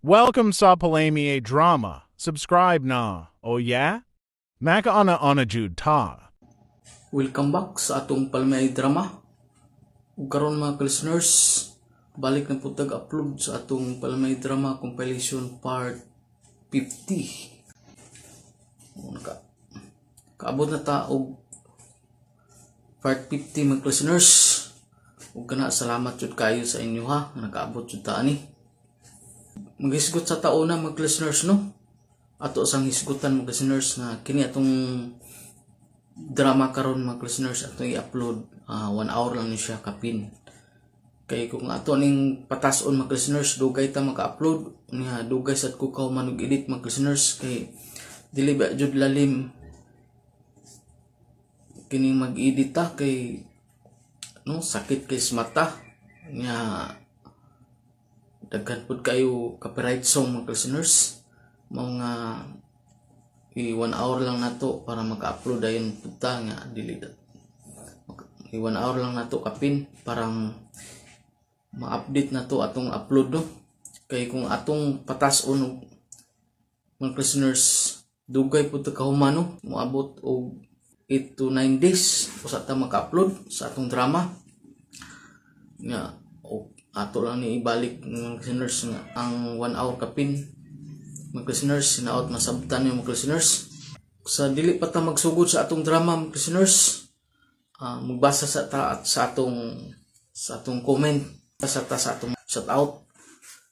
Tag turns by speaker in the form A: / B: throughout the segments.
A: Welcome sa Palami Drama. Subscribe na. Oh yeah? Makaana ana jud ta.
B: Welcome back sa atong Palmay Drama. Ug karon, mga listeners, balik na pud tag upload sa atong Palmay Drama compilation part 50. O, kaabot na ta og part 50, mga listeners. Ug kana, salamat jud kayo sa inyo ha, nga nakaabot jud ta ani. Maghisgot sa taona, mga listeners, no? Ato sang hisgutan, mga listeners, nga kini atong drama karon, mga listeners, atong i-upload, 1 hour lang ni siya kapin kay kung ato ning patason, mga listeners, dugay ta maka-upload niya, dugay sad ko ka manug edit, mga listeners, kay dili ba jud lalim kining mag-edit ta kay no, sakit kay sa mata niya, daghan pud kayo copyright song, mga listeners. Mga i 1 hour lang nato para maka-upload dayon pud ta nga dili i 1 hour lang nato kapin parang ma-update na to atong upload, no, kay kung atong patas-on og, mga listeners, dugay pud ta kahuman, no, moabot og 8 to 9 days usa ta maka-upload sa atong drama nga. O ato lang ni ibalik, mga listeners, nga ang 1 hour kapin, mga listeners, hinaot masabtan yung mga listeners. Sa dili pa ta magsugod sa atong drama, mga listeners, magbasa sa ta at sa atong comment sa ta sa atong shout out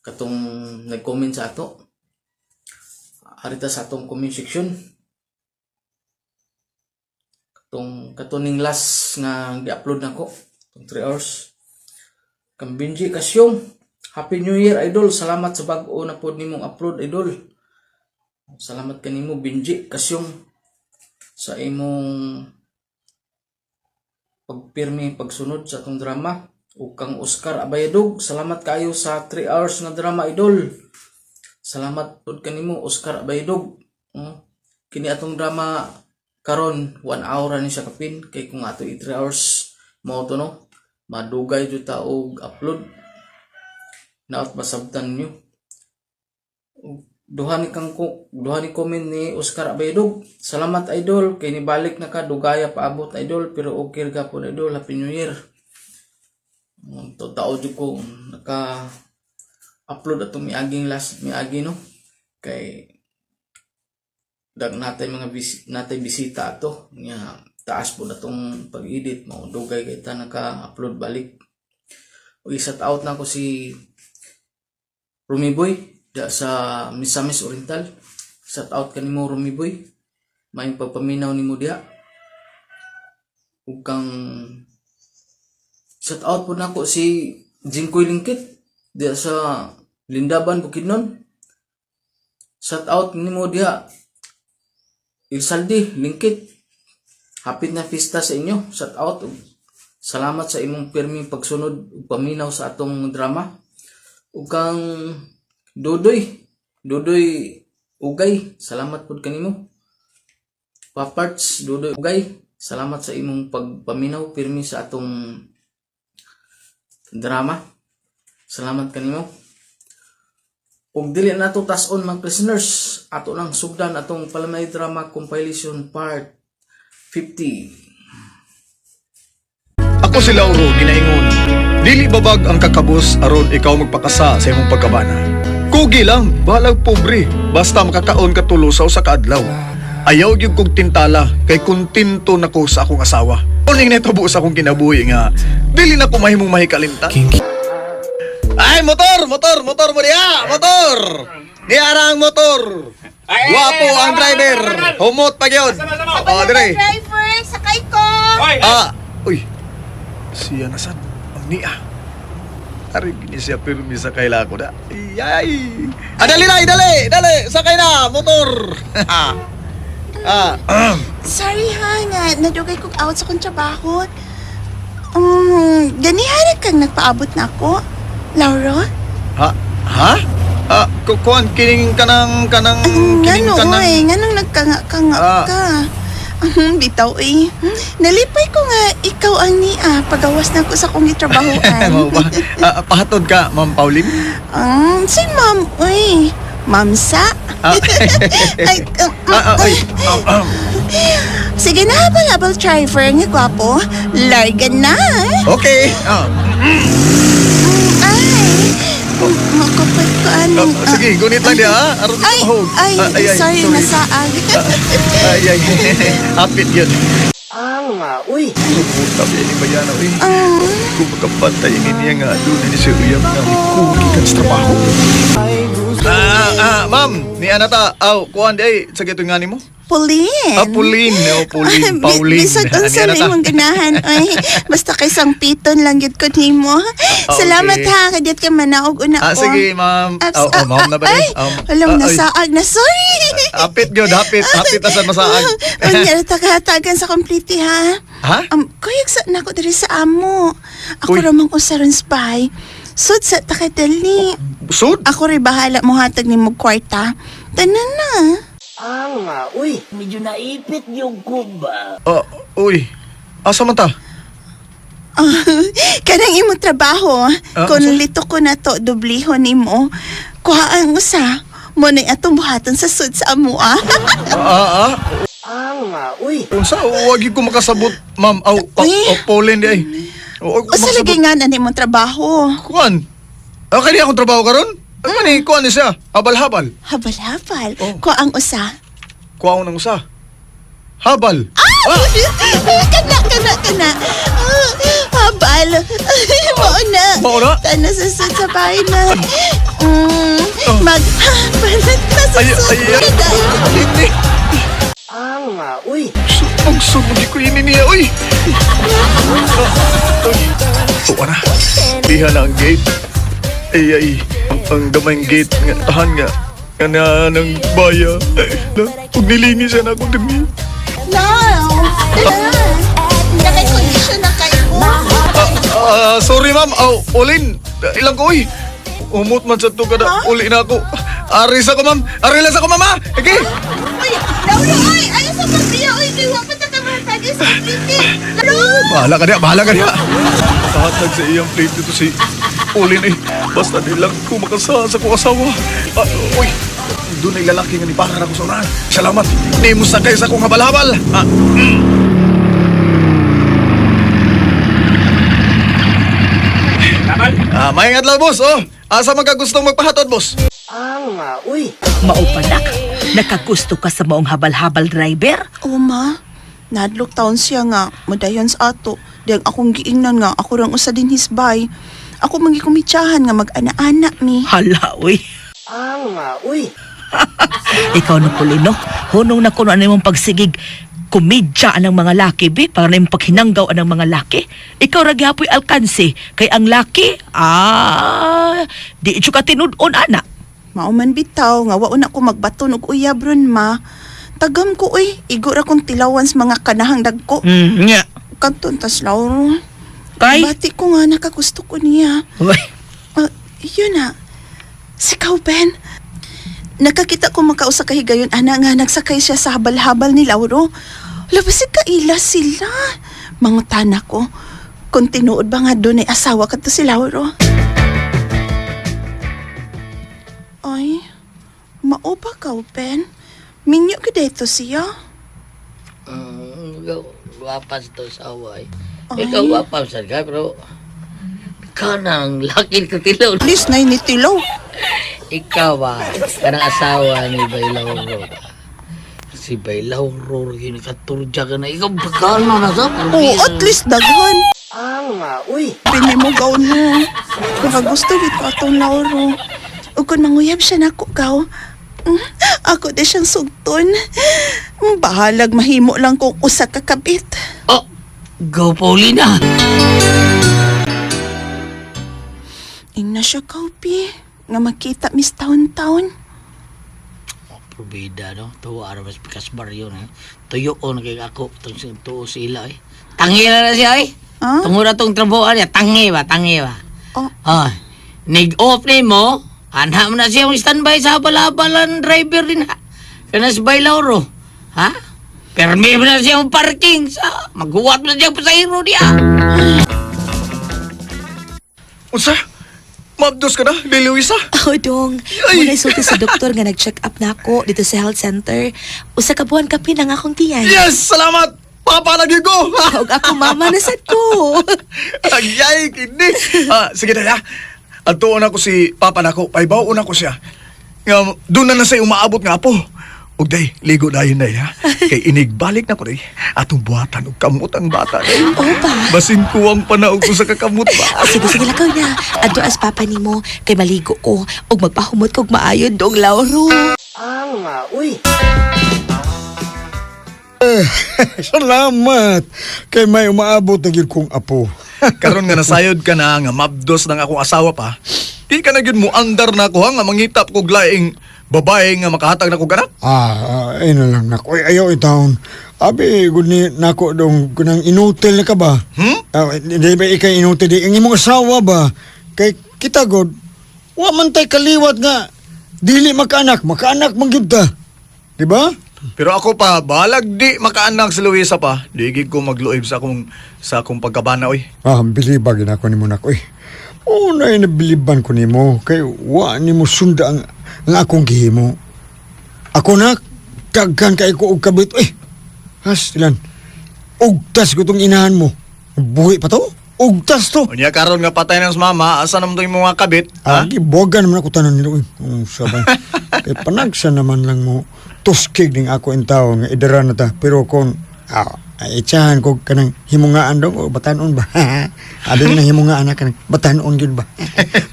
B: katong nag-comment sa ato. Ari ta sa atong comment section, katong katuning last nga gi-upload nako, katong 3 hours. Kang Benji Kasyong, "Happy New Year, Idol. Salamat sa bag-o na pod nimong upload, Idol." Salamat kanimo, Benji Kasyong, sa imong pagpirmi pagsunod sa atong drama. Ug kang Oscar Abayadog, "Salamat kayo sa 3 hours nga drama, Idol." Salamat pod kanimo, Oscar Abayadog. Kini atong drama karon, 1 hour ni siya kapin kay kung ato i 3 hours mao to, no, madugay jud ta og upload. Naot masabtan niyo. Duha ni kang ko, duha ni comment ni Oscar Abayadog. "Salamat, Idol, kay nibalik na ka, dugaya paabot, Idol, pero okay ra po, Idol. Happy New Year." Totoo jud ko naka upload atong miaging last miagi, no, kay dag natay mga natay bisita ato nga taas po atong pag-edit, mao dugay kay ta naka-upload balik. Ug i-shout out na ko si Rumi Boy da sa Misamis Oriental. Shout out kanimo, Rumi Boy. Maayong pagpaminaw nimo diha. Ug kang shout out po nako si Jingkoy Lingkit diha sa Lindaban, Bukidnon. Shout out nimo diha, Ilsaldi Lingkit. Hapit na pista sa inyo. Shout out. Ug salamat sa imong pirming pagsunod ug paminaw sa atong drama. Ug kang Dudoy, Dudoy Ugay, salamat pud kanimo. Paparts Dudoy Ugay, salamat sa imong pagpaminaw pirmi sa atong drama. Salamat kanimo. Ug dili nato tas-on, mga listeners, ato nang sugdan atong Palamay Drama Compilation Part 50.
C: Ako si Lauro, ginaingon. Dili babag ang kakabos aron ikaw magpakasa sa imong pagkabana. Kugi lang, balag pobre, basta makakaon ka tulo sa usa ka adlaw. Ayaw gyud kog tintala kay kontento na ko sa akong asawa. Uning nahitabo sa akong kinabuhi nga dili na ko mahimong mahikalimtan. Ay, motor, motor, motor mo diha, motor. Niara ang motor. Guwapo ang driver. Humot pa gyud. Oh, dire.
D: Driver, sakay ko!
C: Ah, uy. Siya na sad. Ang niya. Ari gini siya pirmi sa kaila ko na. Ay. Ah, dali na, dali, dali. Sakay na, motor. Ah.
D: Sorry ha, nga nadugay kong out sa kong trabaho. Ganihara kang nagpaabot na ako, Lauro?
C: Ha? Ha? Ah, kuan kining kanang
D: Ang
C: kining
D: ngano
C: kanang
D: eh, nganong nagkanga-kanga
C: Ah.
D: ka? Bitaw eh. Nalipay ko nga ikaw ang niya pagawas na ko sa akong gitrabahoan.
C: Mao ba? Pahatod ka, Ma'am Pauline?
D: Si ma'am, uy. Ma'am sa.
C: Ah.
D: Ay,
C: Ay.
D: Sige na, habal-habal driver nga gwapo. Larga na.
C: Okay.
D: Ay, makapag ko ano.
C: Sige, gunit lang diha. Aron
D: Ay,
C: mahog.
D: ay,
C: Ah, ay,
D: sorry, nasaag.
C: Ay, ay. Hapit yun. Uy. Puta, ni Bayana, uy. Kung makapantay ni niya nga, doon ni si Uyab nga, kugi kan sa trabaho. Ma'am, ni Anata, aw, kuan di ay, sa gito nga nimo?
D: Pauline.
C: Ah, Pauline. Oh, Pauline, Pauline.
D: Bisag unsa
C: Ani
D: na
C: Anata.
D: imong ganahan, oy. Basta kay sang piton lang gyud ko nimo. Salamat
C: Ah, okay.
D: ha, kadyot ka manaog una ko.
C: Sige, ma'am.
D: Abs-
C: Oh, oh, ma'am na ba
D: Ay,
C: di?
D: alam
C: ay.
D: nasaag na. Sorry.
C: Hapit gyud, hapit, hapit asan masaag.
D: Unya tagahatagan sa komplete ha.
C: Ha?
D: Kuyog sa nako diri sa amo. Ako
C: Uy.
D: ra man ko sa spy. Sud sa takadali.
C: Sud?
D: Ako rin bahala mo hatag nimo kwarta. Tanan na.
E: Medyo naipit yung kuba.
C: Ah, uy. Asa man ta?
D: Kanang imong trabaho,
C: Ah,
D: kung
C: unsa?
D: lito ko na to, dublihon nimo. Kuha ang usa. Mo na atong buhaton sa sud sa amo ah.
C: Ah.
E: Uy.
C: Unsa wag gyud ko makasabot, ma'am. Aw,
D: Uy.
C: Pauline di ay. Wag ko
D: Usa
C: makasabot.
D: lagi nga na nimong trabaho.
C: Kuan. Kani akong trabaho karon? Ano ni kuan ni siya? Habal-habal.
D: Habal-habal.
C: Oh.
D: Kuha ang usa.
C: Kuha ng usa. Habal.
D: Ah! Kana, kana, kana. Ah, habal. Mao na.
C: Mao na?
D: Tana sa sud sa bahay na. Mag-habal na sa
C: Ay,
D: sud.
C: ay, ay. Hindi.
E: Uy.
C: Ang ko ini niya, uy. Uy. Tuwa na. Diha na ang gate. Ay, ay. Ang gamayng gate nga tahan nga. Nga na ng baya. Pag nilingi siya na ako dumi.
D: No. Tara. Naka-condition na kayo.
C: Sorry ma'am. Aw, ulin. Ilang ko, uy. Umot man sa to kada uli na ako. Ari sa ko ma'am. Ari lang sa ko mama. Okay.
D: Uy, Laura, ay! Ayaw sa pagbiya, uy! Kay wa pa ta kamatagi sa plate. Laura!
C: Bahala ka niya, bahala ka niya. Kahatag sa iyang plate dito si Ulin eh. Basta nilang ko makasama sa kong asawa. Uy, doon ay lalaki nga ni para ako sa unahan. Salamat. Nemo sa kayo sa akong habal-habal. May adlaw, boss. Oh, asa man ka gustong magpahatod, boss?
E: Uy.
F: Mao panak, nakagusto ka sa maong habal-habal driver?
D: Oo, ma. Nadlok taon siya nga. Madayon sa ato. Dahil akong giingnan nga, ako rang usa din hisbay. Ako mangikumitsyahan nga mag-ana-ana mi.
F: Hala, uy.
E: Uy.
F: Ikaw na Pulino, hunong na kuno ano imong pagsigig komedya anang mga laki, be, para na imong paghinanggaw anang mga laki. Ikaw ra gihapoy alkanse, kay ang laki, di ka tinud-on, ana.
D: Mauman bitaw nga wao na ko magbaton og uyab ron ma. Tagam ko uy, igo ra kong tilawan sa mga kanahang dagko.
F: Nya.
D: Kanton tas Lauro.
F: Kay?
D: Bati ko nga nakagusto ko niya.
F: Uy,
D: Yun na. Si Ben. Nakakita ko makausa kahigayon, ana nga nagsakay siya sa habal-habal ni Lauro. Labas kaila sila. Mga tana ko. Kung tinuod ba nga doon ay asawa ka to si Lauro. Ay, mao ba ka, Ben? Minyo ka dito siya.
E: Ikaw, wapas to sa away.
D: Ay.
E: Ikaw wapas sa ka, pero ikaw na ang laki ka tilaw.
D: At least na initilaw.
E: Ikaw ba, kanang asawa ni Baylaw ba? Si Baylaw Ro, ginakaturja ka na. Ikaw, pagkano na sa?
D: Oh, at least daghan.
E: Uy.
D: Pinimugaw no. Nakagusto gid ko atong Lauro. Ug kung manguyab siya nako gaw, ako di siyang sugton. Bahalag mahimo lang kung usa ka kabit.
E: Oh, go Paulina.
D: Ingna siya kaupi nga makita Miss Town Town.
E: Probida no, tuwa ara mas pikas baryo na. Tuyo on kay ako tong tuo sila eh. Tangi na na siya eh.
D: Ha?
E: Tungod na tong trabaho niya, tangi ba, tangi ba.
D: Oh.
E: Ah, nig-off ni mo, ana mo na siya ang standby sa balabalan driver din ha. Kana si Bay Lauro. Ha? Permi mo na siya ang parking sa maghuwat mo na siya ang pasahero niya.
C: Unsa? Mabdos ka na, Lily Luisa?
G: Oh, dong.
C: Ay!
G: Muna isulti sa doktor nga nag-check up na ako dito sa health center. Usa ka buwan kapin ang akong tiyan.
C: Yes! Salamat! Papa lagi ko!
G: Og ako mama na sad ko.
C: Agyay, kini! Ah, sige na, Atuon ako si Papa nako, paibaw na ko siya. Nga, doon na na sa'yo umaabot nga po. Ug day, ligo dayon day ha. Kay inigbalik na ko day. Atong buhatan og kamot ang bata day.
G: Oo ba?
C: Basin kuwang pa na og usa ka kamot ba.
G: Oh, sige, sige, lakaw na. Adto as papa nimo kay maligo ko ug magpahumot kog maayo dong Lauro.
H: Salamat kay may umaabot na gyud kong apo.
C: Karon nga nasayod ka na nga mabdos ng akong asawa pa. Di ka na gyud mo andar na ako ha nga mangitap kog laing babae nga makahatag na kog anak.
H: Ah, ay na lang nako. Ay, ayaw itaon. Abi gud ni nako dong kunang inutil na ka ba?
C: Hmm?
H: Ah, di ba ikay inutil di ang imong asawa ba? Kay kita god wa man tay kaliwat nga dili makaanak, makaanak man gyud ta. Di ba?
C: Pero ako pa, balag di makaanak si Luisa pa. Di gid ko magluib sa akong pagkabana oy.
H: Ah, biliba gid ako nimo nako eh. Una ay nabiliban ko nimo kay wa nimo sunda ang akong gihimo. Ako na daghan kay ko og kabit eh. Has ilan. Ugtas ko tong inahan mo. Buhi pa to? Ugtas to.
C: Unya karon nga patay ng mama, asa naman tong imong mga kabit?
H: Ah,
C: Ha?
H: gibogan naman ako tanan nila. Uy, oh, sabay. Kay panagsa naman lang mo tuskig ning ako in tao nga idara na ta. Pero kung itsahan ko kanang himungaan dong o batanon ba? Abi na himungaan na kanang batanon gyud ba?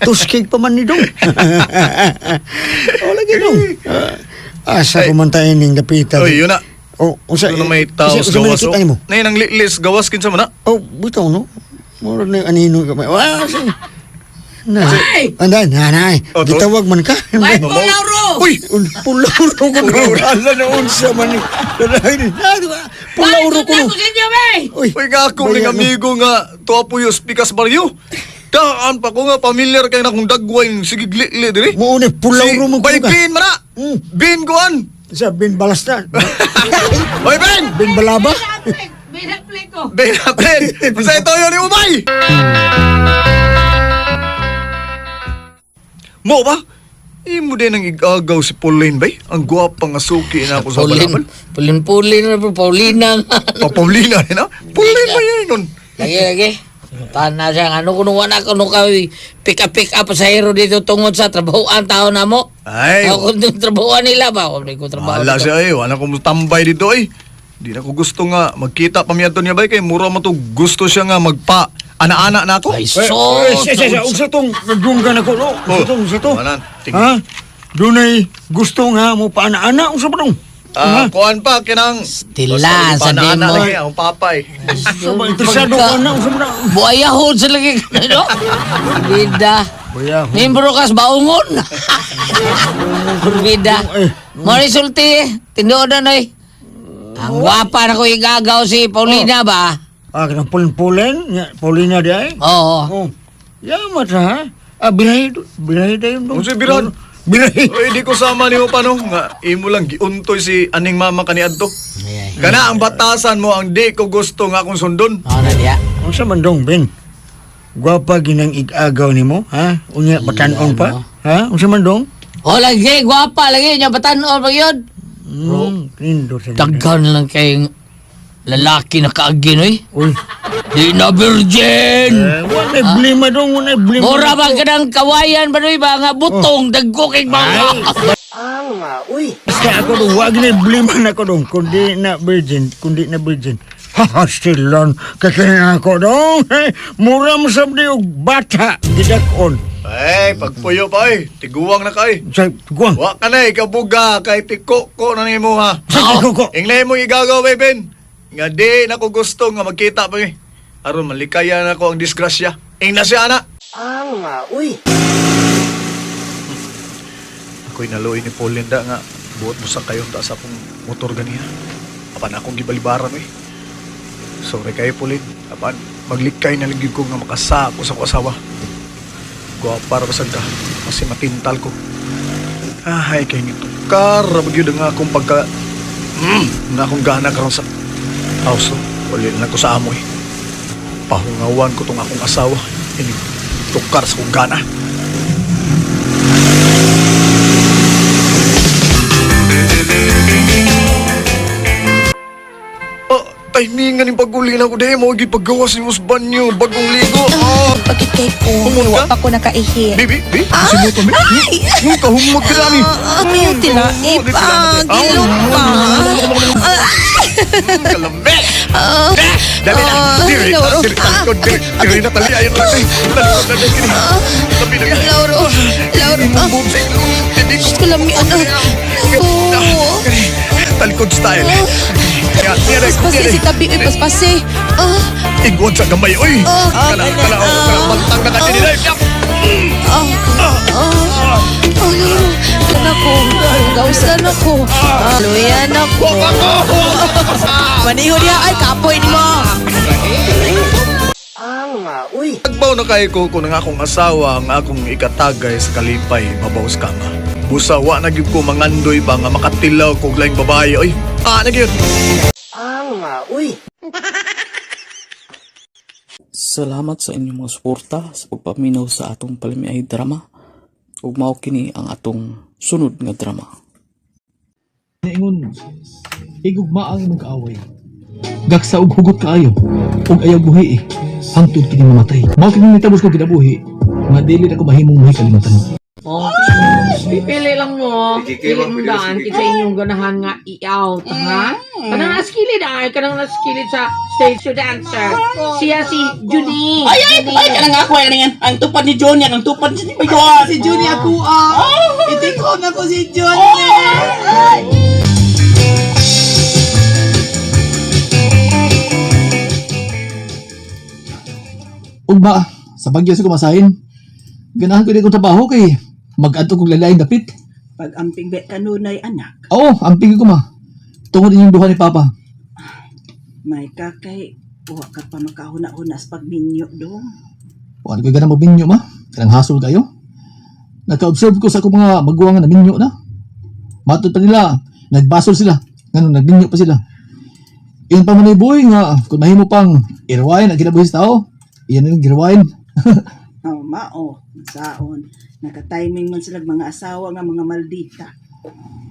H: Tuskig pa man ni dong. O lagi dong. Ah, asa ko man tayo ning dapita.
C: Oy, yun na.
H: Oh, unsa
C: Ano may tao
H: unsa
C: sa
H: may
C: gawas?
H: nakita nimo?
C: Nay nang lilis gawas kinsa man na?
H: Oh, bitaw no. Murag na yung anino ka. Wah, sige. Na.
E: Ay!
H: Anday, nanay.
C: Oh, to?
H: Gitawag man ka.
E: Ay, Lauro!
C: Uy!
H: Pulauro ko no. Ala na unsa man ni. Pulauro ko no.
E: Ay, sa inyo, bay!
H: Uy,
C: Uy nga ako ning
H: bayan, no.
C: amigo nga tuwa puyos pikas baryo. Daan pa ko nga pamilyar kay na kong dagway sige lili diri.
H: Mo ni pulauro mo
C: Bay
H: ko ka.
C: Ben man na.
H: Mm.
C: Ben kuan.
H: Sa bin balasta.
C: Oy Ben!
H: Bin balaba.
E: Binaplik ko.
C: Ben Ben! Sa ito yun ni Ubay! Mo ba? Imo din ang igagaw si Pauline bay? Ang gwapa nga suki na ako sa
E: Paulin,
C: balabal.
E: Paulin, Paulin, Paulina.
C: Pa Paulina din ha? Pauline ba yun nun?
E: Lagi, lagi. Tana siya, ano kuno wala kuno ka pick up pick up sa hero dito tungod sa trabahoan tao na mo.
C: Ay.
E: Ako kung trabahoan nila ba? Ako ko trabaho.
C: Wala
E: dito.
C: siya eh. Wala kong tambay dito eh. Di na ko gusto nga magkita pa miya niya bay kay mura mo to gusto siya nga magpa ana-ana na ako.
E: Ay,
H: Eh,
E: so,
H: eh, siya, siya, siya. Unsa tong nagdunggan ako no? Unsa tong, unsa to?
C: Wala, tingin.
H: Ha? Dunay gusto nga mo paana-ana unsa pa dong?
C: Ah, kuan pa kinang
E: Tila,
C: Basta
E: sa
C: ana-ana
E: demo.
C: lagi ang papa eh.
H: Unsa ba interesado ka na unsa ba na?
E: Buayahon sa lagi ka no? Bida.
H: Buayahon.
E: Membro kas baungon. Bida.
H: Eh,
E: Mo resulti, tinuod na noy. Ang gwapa na ko igagaw si Paulina ba?
H: Ah, kanang pulin-pulin, nga, Paulina di ay.
E: Oo.
H: Oh. Yamat ha. Ah, birahe do. Birahe dayon do.
C: Unsa birahan?
H: Birahe.
C: Oy, di ko sama nimo pa no nga imo lang giuntoy si aning mama kaniadto.
E: Ay, ay.
C: Kana ang batasan mo ang di ko gusto nga akong sundon.
E: Oo na diya.
H: Unsa man dong, Ben? Gwapa ginang igagaw nimo, ha? Unya batanon pa? Ha? Unsa man dong?
E: O lagi, gwapa lagi. Nya batanon pa yun.
H: Nindo sa
E: Daghan lang kayong lalaki na kaagin oy.
H: Uy.
E: Di na virgin.
H: Eh, wala blima dong, wala blima.
E: Mura ba ka ng kawayan ba noy ba nga butong dagko kay mga.
H: Basta ako dong, wag na blima na ako dong. Kundi na virgin, kundi na virgin. Ha, silon. Kakain ako dong. Eh, mura mo sa di og bata. Gidakon.
C: Ay, pagpuyo pa eh. Tiguang na kay.
H: Sa guwang.
C: Wa ka na eh, kabuga kay tiko ko na nimo ha.
H: Sa tiko ko.
C: Inglay mo igagaw bay Ben. Nga di na ko gusto nga magkita pa eh. Aron malikaya na ko ang disgrasya. Ingna siya ana. Uy. Ako'y naluoy ni Paulinda nga buot mo sa kayon ta sa akong motor ganiha. Apan akong gibalibaran eh. Sorry kayo Pauline. Apan maglikay na lang gyud ko nga makasako sa akong asawa. Guwapa ra basag ka kasi matintal ko. Ay, kay nito. Kar, gyud ang akong pagka Na akong gana karon sa Awso, uli na ko sa amoy. Pahungawan ko tong akong asawa. Ini tukar sa kong gana. Oh, timingan yung pag-uli na ko dahil mo gipagawas ni sa banyo, bagong ligo. Oh,
G: Bakit kay ko?
C: Humon ka?
G: Wa pa ko nakaihi.
C: Bibi, bi, simot kami.
G: Ay!
C: Kahumot ka na ni.
G: Ah, kaya tilai pa. Gilok pa.
C: Kalame!
G: Ah,
C: Dali na!
G: Ah,
C: Diri na!
G: Lauro.
C: Diri talikod! Diri diri na tali! Ayun lang! Talikod na dali! Tabi na!
G: Lauro. Lauro. Ah, Diyos ko lami, ano. Lauro.
C: Talikod style! Kaya, niya
G: Paspasi si tabi. Uy, paspasi. Ah,
C: Igod sa gamay! Uy!
G: Ah.
C: Kana, kana, oh, kana, bantang na ka dinay!
G: ah, ah. Oh, Lauro. Nako. Gausan ako. Luyan ako. Maniho niya. Ay, kapoy ni mo.
C: Tagbaw na kay ko kung ang akong asawa ang akong ikatagay sa kalipay mabaw sa kama. Busa wa na gyud ko mangandoy ba nga makatilaw kog laing babae oy. Ah, na gyud.
B: Salamat sa inyong mga suporta sa pagpaminaw sa atong palamiay drama ug mao kini ang atong sunod nga drama.
I: Ingon, igugma ang imong kaaway. Gaksa og hugot kaayo, ug ayaw buhi eh. Hangtod kini mamatay. Mao kini nitabos ko kinabuhi, nga dili na ko mahimong muhi kalimutan.
J: Oh, pipili lang mo. Pili mo daan kinsa inyong ganahan nga i-out, ha? Kanang naskilid ay, kanang naskilid sa stage to dancer. Siya si Junie.
K: Ay, ay, ay, kanang ako, ay, kanang ang tupad ni Johnny, ang tupad ni Bayon.
L: Si Johnny ako ah. I-take home ako si Johnny. Ay.
I: Ug ba, sa bagyo sa kumasahin. Ganahan ko di kong trabaho kay mag-adto kog lalaing dapit.
D: Pag amping be kanunay anak,
I: Oo, amping ko ma. Tungod inyong duha ni Papa.
D: may kakay wa ka pa makahuna-huna sa pagminyo dong.
I: Wala ko ganang magbinyo ma. Kanang hasol kayo. Naka-observe ko sa akong mga maguwang nga naminyo na. Matod pa nila, nagbasol sila. Nganon, nagbinyo pa sila. Iyon pa man boy nga, kung mahimo pang irwain ang kinabuhi sa tao, iyan ang girwain.
D: Oh, mao, saon. Naka-timing man sila mga asawa nga mga maldita.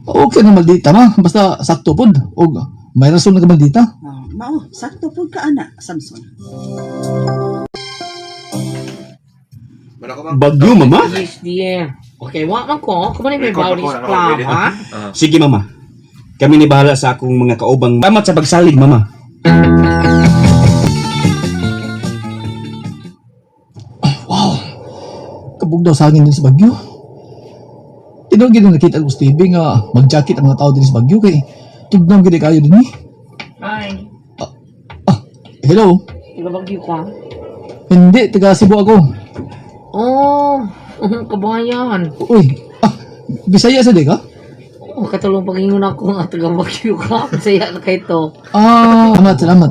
I: Okay na maldita ma, basta sakto pod. Og may rason na ka maldita.
D: Oh, mao, sakto pud ka anak, Samson.
M: Bagyo, mama?
J: Yes, dear. Okay, wa man ko. Kumani may bawlis club, ha?
M: Sige, mama. Kami ni bahala sa akong mga kaubang. Salamat sa pagsalig, mama.
I: Wow! Kabog daw sa hangin din sa Bagyo. Tinuod gid nakita ko sa TV nga mag-jacket ang mga tao din sa Bagyo kay tugnaw gid kayo din eh.
J: Hi.
I: Hello?
J: Taga Bagyo ka?
I: Hindi, taga Cebu ako.
J: Oh, kabayan.
I: Uy, ah, Bisaya sa di ka?
J: Oh, katulong pagingon ako nga taga Bagyo ka. Saya na kay to.
I: Ah, salamat, salamat.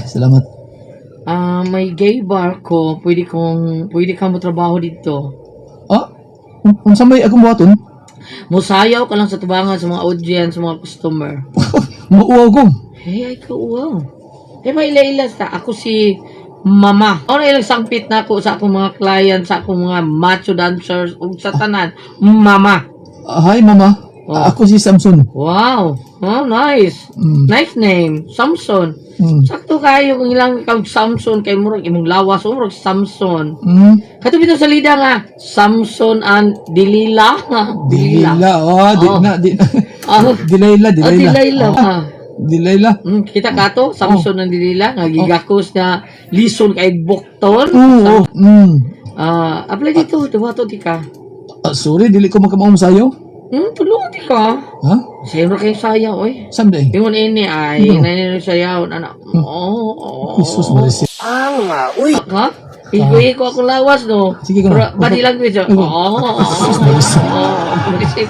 I: Salamat.
J: Ah, may gay bar ko. Pwede ka mo trabaho dito.
I: Ah, unsa may akong buhaton?
J: Musayaw ka lang sa tubangan sa mga audience, sa mga customer.
I: Mauwaw ko.
J: Hey, ay ka uwaw. Eh, may ila-ila ta. Ako si Mama. Ano ilang sangpit na ako sa akong mga client, sa akong mga macho dancers, ug sa tanan. Mama.
I: Ah, hi, mama.
J: Oh.
I: Ah, ako si Samson.
J: Wow. Oh, nice. Nice name. Samson. Sakto kayo kung ilang ikaw Samson kay murag imong lawas o murag Samson. Kato bitaw sa lida nga Samson and Delilah.
I: Delilah. Oh, di
J: Oh.
I: na, di na.
J: Ah.
I: Delilah, Delilah.
J: Oh, Delilah.
I: Ah. Delilah.
J: Kita ka to, Samson and Delilah nga gigakos na lison kay bukton.
I: Oo.
J: Ah, apply dito, duwato di ka.
I: Ah, sorry, dili ko makamaong sayo.
J: Tulungan di ka.
I: Ha?
J: Sayo ra kayo sayaw, oy.
I: Someday.
J: Ingon ini ay,
I: Ano?
J: nanino sayaw, ana. Oo. Oh,
I: Jesus, Maricel.
J: Ah, uy. Ha? Iko-iko ako lawas, no?
I: Sige ko na.
J: Pero body language, oh. Oo.
I: Jesus, Maricel.
J: Oo, Maricel.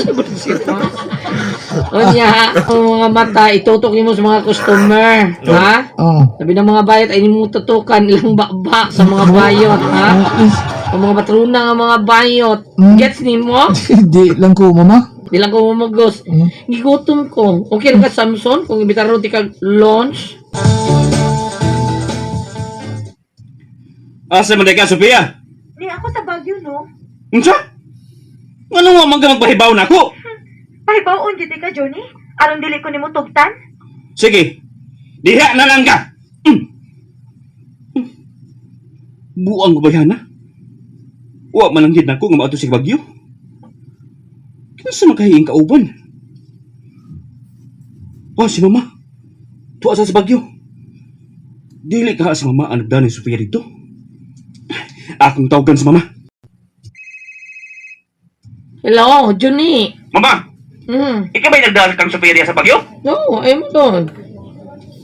J: Maricel, ha? Unya, ang mga mata, itutok nimo sa mga customer, ha?
I: Oo.
J: Sabi ng mga bayot, ay mo tutukan ilang bakbak sa mga bayot, ha? Ang mga patrona nga mga bayot. Gets nimo?
I: Di lang ko, mama.
J: Di lang ko mamagos. Gigutom ko. Okay ra ka, Samson, kung ibitaron ti kag lunch?
M: Asa man ka, Sophia?
G: Ni ako sa Baguio, no?
M: Unsa? Ngano wa man ka magpahibaw nako?
G: Pahibaw-on gid ka, Johnny. Aron dili ko nimo tugtan.
M: Sige. Diha na lang ka. Buang ko ba yan, ha? Wa man lang gid nako nga maadto sa Baguio. Kinsa man kahiing kauban? Oh, si Mama. Tuwa sa Baguio. Dili ka si Mama ang nagdani Sophia dito. Akong tawagan si Mama.
J: Hello, Johnny.
M: Mama! Ikaw ba'y nagdala kang Sophia diha sa Baguio?
J: No, ay mo doon.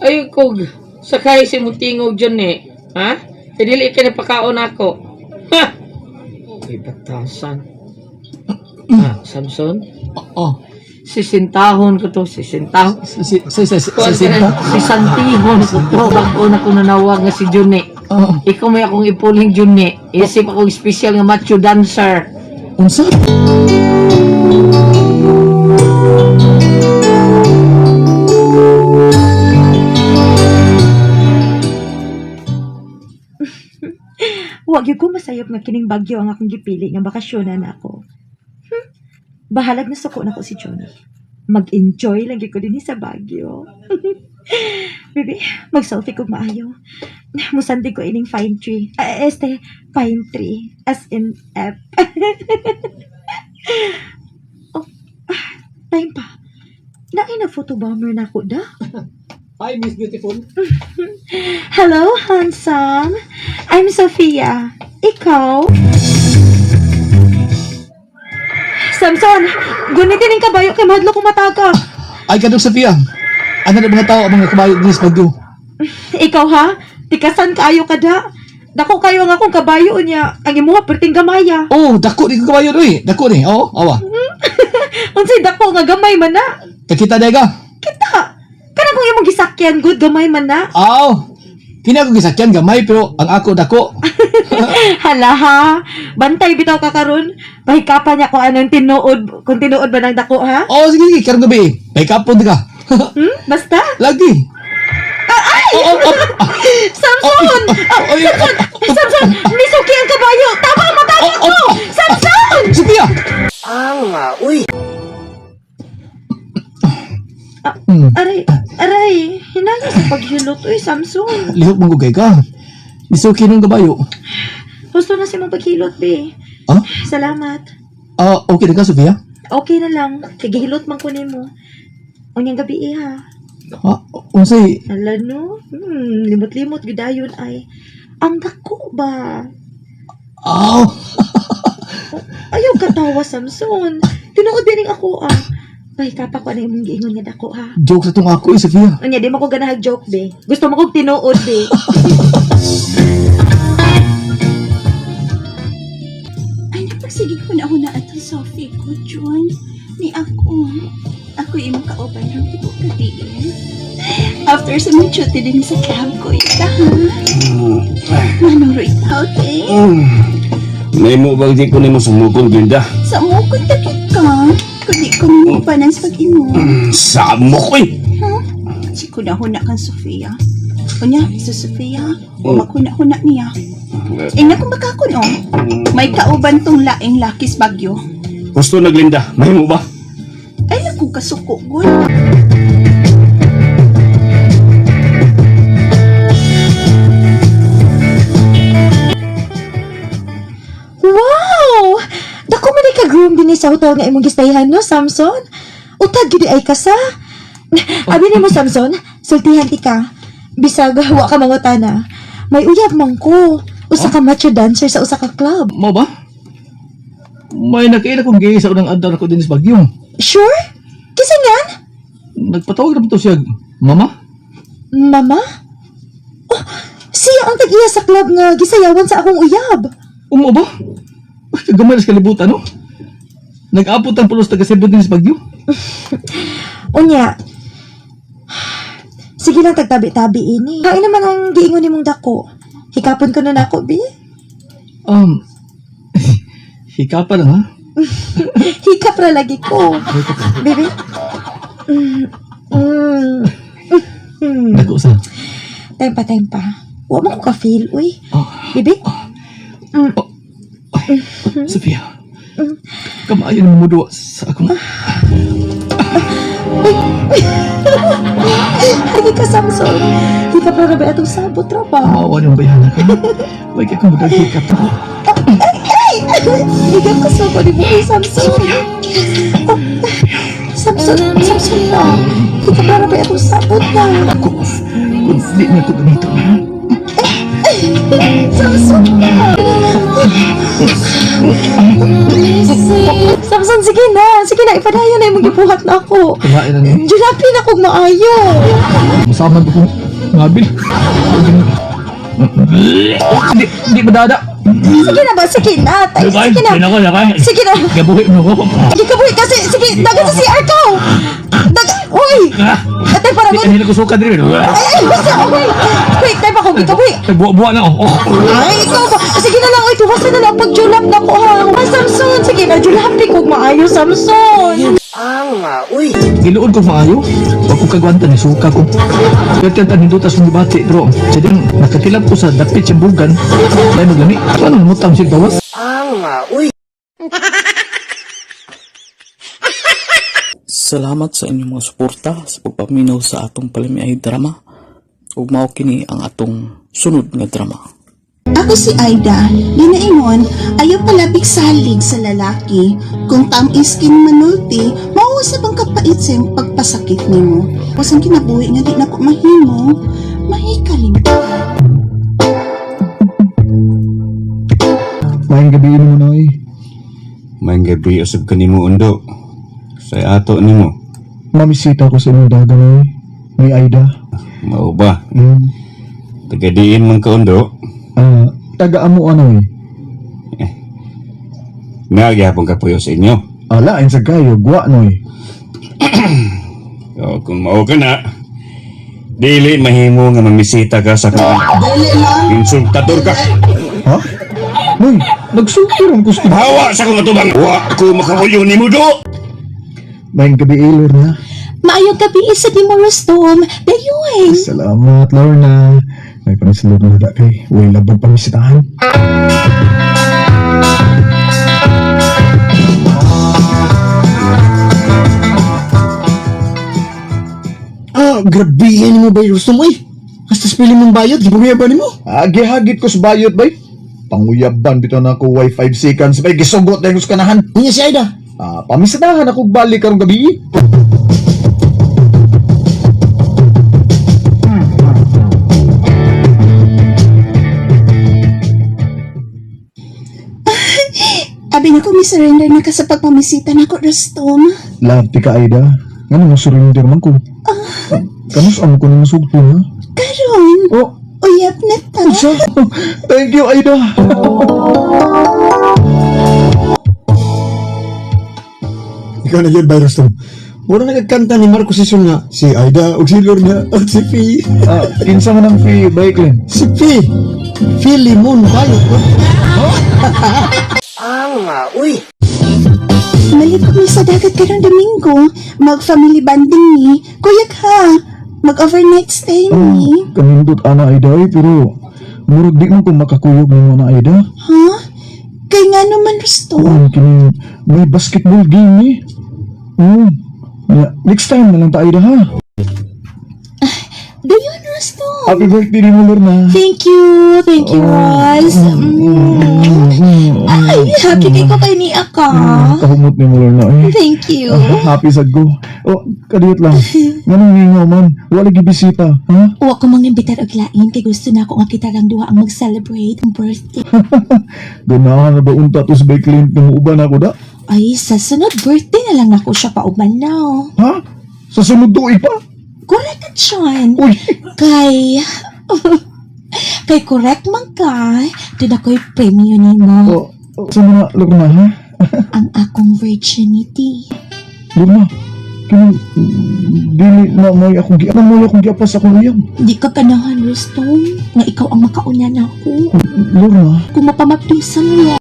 J: Ay kog sakay si mutingog Johnny. Ha? Kay dili ka napakaon ako. Ha! Ay batasan. Ah, Samson?
I: Oh.
J: Sisintahon ko to, sisintahon.
I: Si si si sisinta?
J: Sisantihon ko to. Bago na ko nanawag nga si Johnny. Ikaw may akong ipuling Johnny. Isip akong special nga macho dancer.
I: Unsa?
G: Wa gyud ko masayop nga kining Baguio ang akong gipili nga bakasyonan ako. Bahalag na suko nako si Johnny. Mag-enjoy lang gyud ko dinhi sa Baguio. Bibi, mag-selfie kog maayo. Musandig ko ining fine tree. Ah, este, pine tree. As in F. Oh, time pa. Naay na photo bomber na ako da.
I: Hi, Miss Beautiful.
G: Hello, handsome. I'm Sophia. Ikaw? Samson, gunitin ang kabayo kay mahadlok ko mataka.
I: Ay, kadong Sophia. Ano na mga tao ang mga kabayo din sa Baguio?
G: Ikaw ha? Tikasan kaayo ka da. Dako kayo ang akong kabayo niya. Ang imuha perting gamaya.
I: Oh, dako ni ko kabayo doy. Dako ni. Oo, awa.
G: Unsay dako nga gamay man na?
I: Kakita dai ka.
G: Kita. Kana kung imong gisakyan good gamay man na.
I: Aw. Kini ako gisakyan gamay pero ang ako dako.
G: Hala ha. Bantay bitaw ka karon. Pahikapan niya kung anong tinuod, kung tinuod ba ng dako ha?
I: Oh, sige sige, karong gabi. Pahikapon ka.
G: Basta?
I: Lagi.
G: Ay! Samson! Ah, Samson! Samson! Misuki ang kabayo! Tama ang mata ko! Samson!
I: Sophia!
E: Ah, uy.
G: Aray, aray, hinaya sa paghilot, uy, Samson.
I: Lihok mong gugay ka. Misuki nung kabayo.
G: Gusto na si mong paghilot, be.
I: Ah?
G: Salamat.
I: Ah, okay na ka, Sophia?
G: Okay na lang. Kay gihilot man ko nimo. Unyang gabi eh, ha.
I: Ha? Unsay?
G: Ala no? Limot-limot gidayon ay. Ang dako ba?
I: Aw!
G: Ayaw katawa, Samson. Tinuod dining ako ah. Pahikapa ko na imong giingon nga dako ha.
I: Joke sa tong ako eh, Sophia.
G: Unya, di mo ko ganahag joke, be. Gusto mo kong tinuod, be.
D: Ay, napagsige ko na ako na ato, Sophie ko, John. Ni ako. Ako imong kauban ng tibo kadiin. After sa mong duty din sa club ko, ita, ha? Manuro ita, okay?
M: May mo bang di ko nimo sumukon, Glinda?
D: Sa mo kung takit ka, kundi ko mo panan sa pag-imo.
M: Sa mo ko eh.
D: Ha? Si kunahuna kang Sofia. Unya, si Sofia, umakuna-huna niya. Ingna kung baka ko no, may kauban tong laing lakis bagyo.
M: Gusto na, Glinda. May mo ba?
D: Ay, ako kasuko, gud.
G: Wow! Dako man ka groom din sa hotel nga imong gistayahan no, Samson? Utag gid ay ka sa. Abi nimo Samson, sultihan ti ka. Bisag wa ka mangutana. May uyab man ko. Usa ka macho dancer sa usa ka club.
I: Mo ba? May nakaila kong gay sa unang adlaw ko din sa Baguio.
G: Sure? Kisa nga?
I: Nagpatawag na ba to siya? Mama?
G: Mama? Oh, siya ang tag-iya sa club nga gisayawan sa akong uyab.
I: Umo ba? Uy, kagamay na sa kalibutan, no? Nag-apot ang pulos taga Cebu din sa Baguio.
G: Unya, sige lang tagtabi-tabi ini. Kain naman ang giingon nimong dako. Hikapon ko na nako, bi.
I: Hikapa lang, ha?
G: Hikap ra lagi ko. Baby.
I: Dako sa.
G: Time pa, time pa. Wa man ko ka-feel, uy. Baby.
I: Sophia. Kamayo na mo duwa sa akong...
G: Lagi ka, Samson. Hikap ra ba atong sabot ra ba?
I: Maawa niyong bayana ka. Huwag ka kong hikap ako.
G: Ay! Hikap ka sa ni mo, Samson. Samson, Samson na. Hikap ra ba atong sabot na.
I: Ako, kung di na ko ganito na.
G: Samson na. Samson, sige na. Sige na, ipadayon na imong gibuhat na ako.
I: Kumain na niya.
G: Julapin ako og maayo.
I: Masaman ko kong ngabil. Di, di madada.
G: Sige na ba? Sige na. Tay, sige na. Sige na.
I: Gabuhi mo ko.
G: Hindi ka buhi kasi. Sige, dagan sa CR ka. Dagan. Uy! Atay, parang...
I: Di kanila ko suka diri.
G: Ay, ay, basta. Uy! Wait, tay pa ko. Ikaw, buhi.
I: Buwa-buwa na oh.
G: Ay, ikaw ba? Sige na lang. Uy, tuwasan na lang pag julap na ko, ha. Ah, Samson. Sige na, julapi ko maayo, Samson.
I: Giluod ko maayo. Wag ko kagwanta ni suka ko. Pero tan hindutas mong gibati bro. Sa ding nakatilab ko sa dapit sa bugan. Dahil maglami. Ano mutang siya gawas?
B: Salamat sa inyong mga suporta sa pagpaminaw sa atong palamiay drama. Ug mao kini ang atong sunod nga drama.
D: Ako si Aida, ginaingon, ayaw palabig salig sa lalaki. Kung tamis kin manulti, mauusap ang kapait sa iyong pagpasakit nimo. Wasang kinabuhi nga di na ko mahimo, mahikaling.
C: Maayong gabi nimo, Noy.
M: Maayong gabi usab kanimo undo. Sa ato nimo.
C: Mamisita ko sa imong daga, Noy. May Aida.
M: Mao ba? Taga diin man ka undo.
C: Ah, taga amo ano eh.
M: Nga gyapon ka puyo sa inyo.
C: Ala, sa kayo, gwa Noy.
M: O, kung mao ka na, dili mahimo nga mamisita ka sa kong
D: Dili lang.
M: insultador ka.
C: Ha? Noy, nagsulti ron ko sa
M: Hawa sa kong atubang. Wa ko makahuyo nimo do.
C: Maayong gabi, Lorna.
G: Maayong gabi sa di mo, Rostom. Dayuin.
C: Salamat, Lorna. May panisulod na da kay. Uy, labag pamisitahan.
H: Ah, grabe yan mo ba gusto mo eh. Hasta spili mong bayot, gipanguyaban nimo.
C: Ah, gihagit ko sa bayot, bay. Panguyaban bitaw na ako way 5 seconds, bay. Gisugot na yung kanahan.
H: Unya si Aida.
C: Ah, pamisitahan ako balik karong gabi.
D: Abi na ko, mi-surrender na ka sa pagpamisita na ko, Rustom.
C: Love, ti ka, Aida. Nga mo surrender man ko. Kanus amo ko nang sugpo ha?
D: Karon,
C: Oh,
D: uyab na ta.
C: unsa? Thank you, Aida.
H: Ikaw na yun, Virus Tom. Mura nagkanta ni Marco Sison nga, si Aida, og si Lorna, og si Fi.
C: Ah, kinsa man ang free bike lane?
H: Si Fi. Fi Limon Bayot.
D: Malit mi sa dagat karong Domingo. Mag-family bonding ni. Kuyak ha. Mag-overnight stay ni.
C: Kanindot ana Aida eh, pero murag di man ko makakuyog nimo na Aida.
D: Ha? Kay nga naman, Rustom.
C: Oh, kini may basketball game ni. Oh. Yeah, next time na lang ta Aida ha.
G: Dayon, Rostom.
C: Happy birthday nimo Lorna.
G: Thank you. Thank you, Ros. Ay, happy kay ko kay Nia ka.
C: Kahumot nimo Lorna eh.
G: Thank you.
C: Ah, happy sad ko. Oh, kadiyot lang. Nganong ngingaw man, wala gi bisita, ha?
G: Wa ko mang imbitar og lain kay gusto na ako nga kita lang duha ang mag-celebrate ang birthday.
C: Ganahan na ba unta to sa bike lane ng uban ako da?
G: Ay, sa sunod birthday na lang nako siya pauban now.
C: Ha? Sa sunod tuig pa?
G: Correct ka, John.
C: Uy,
G: Kay... kay correct man ka, doon ako'y premyo nimo.
C: oh, oh, sa mga Lorna ha?
G: Ang akong virginity.
C: Lorna, kini dili na mo akong gi na mo akong giapas akong uyab.
G: Di ka ganahan, Rustom, nga ikaw ang makauna na ako.
C: Lorna,
G: Kung mapamaptusan mo.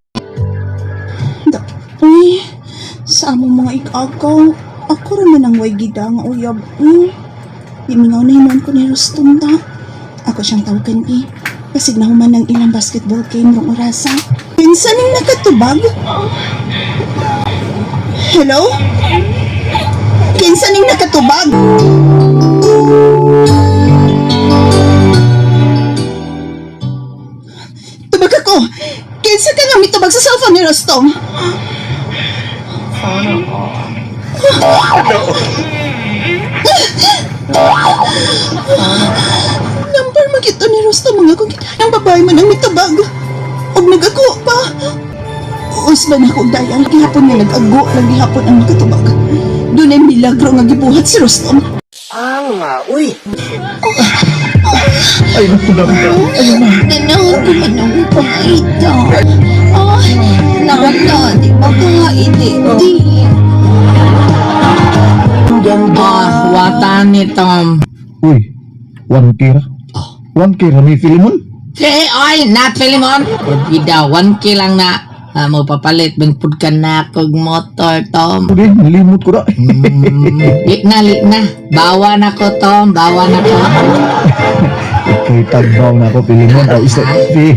D: Uy, sa among mga ikagaw, ako ra man ang way gida nga uyab. Uy, gimingaw na hinuon ko ni Rustom ta. Ako siyang tawagan eh. Basig na human ang ilang basketball game rong orasa. Kinsa ning nakatubag? Hello? Kinsa ning nakatubag? Tubag ako! Kinsa ka nga mitubag sa cellphone ni Rostom? Number magito ni Rostom mga kung ang babae man ang mitubag. Og nag-ako pa. Usban ako og dayang gihapon nga nag-ago lang gihapon ang nakatubag. Dunay milagro nga gibuhat si Rostom.
E: Ah, uy.
C: Ay, naku na. Ay, na.
D: Ganahan ko man ang pangita. Ay, nana, di ba ka di?
J: Ah, watan ni Tom.
C: Uy, 1K ra. 1K ra ni Filimon?
J: Eh, oy, not Filimon. Bida, 1K lang na. Ah, mo papalit, bangpud ka na kog motor, Tom.
C: Uy, nilimot ko na.
J: Lik na, lik na. Bawa na ko, Tom. Bawa na ko.
C: Kay tagbaw na ako, Filimon. Ay, isa, di.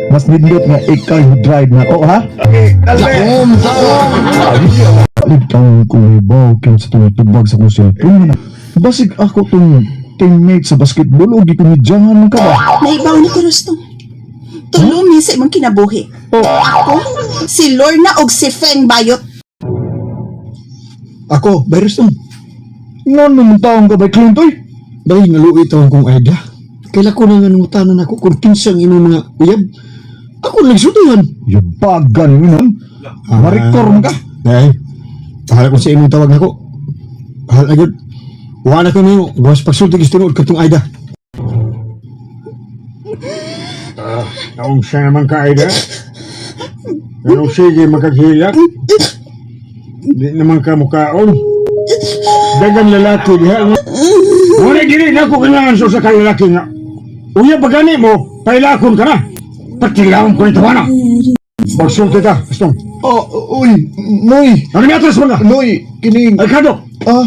C: Mas nindot nga ikaw yung drive na ako, ha?
J: Tom, Tom.
C: Alit kang kumibaw kinsa tong tubag sa kong cellphone. Basig ako tong teammate sa basketball o gikumidyahan man ka ba?
D: Naibaw ni ko, Rostom. Tulumi sa imong kinabuhi. Ako, si Lorna og si Feng Bayot.
C: Ako, virus tong. Noon naman taong ka ba, Clint, oy?
H: Bay, naluoy taon kong Aida. Kaila ko na nga nangutanan ako kung kinsang imong mga uyab. Ako nagsultihan.
C: Yabagan mo nun. Marikor man ka.
H: Day, bahala kung sa imong tawag nako. Bahala na gyud. Wa na ko nimo, gawas pagsulti gusto tinuod katong Aida.
N: Taong siya naman ka, Aida. Pero sige, makaghilak. Di naman ka mukaon. Dagan lalaki diha. Wala dili na ako kailangan sa usa ka lalaki nga. Uya pa gani mo, pailakon ka na. Patilaon ko ito na. Magsulti ka, Gastong.
C: Oh, uy, Noy.
N: Ano nga atras mo na?
C: Noy, kining.
N: Ay, kado.
C: Ah.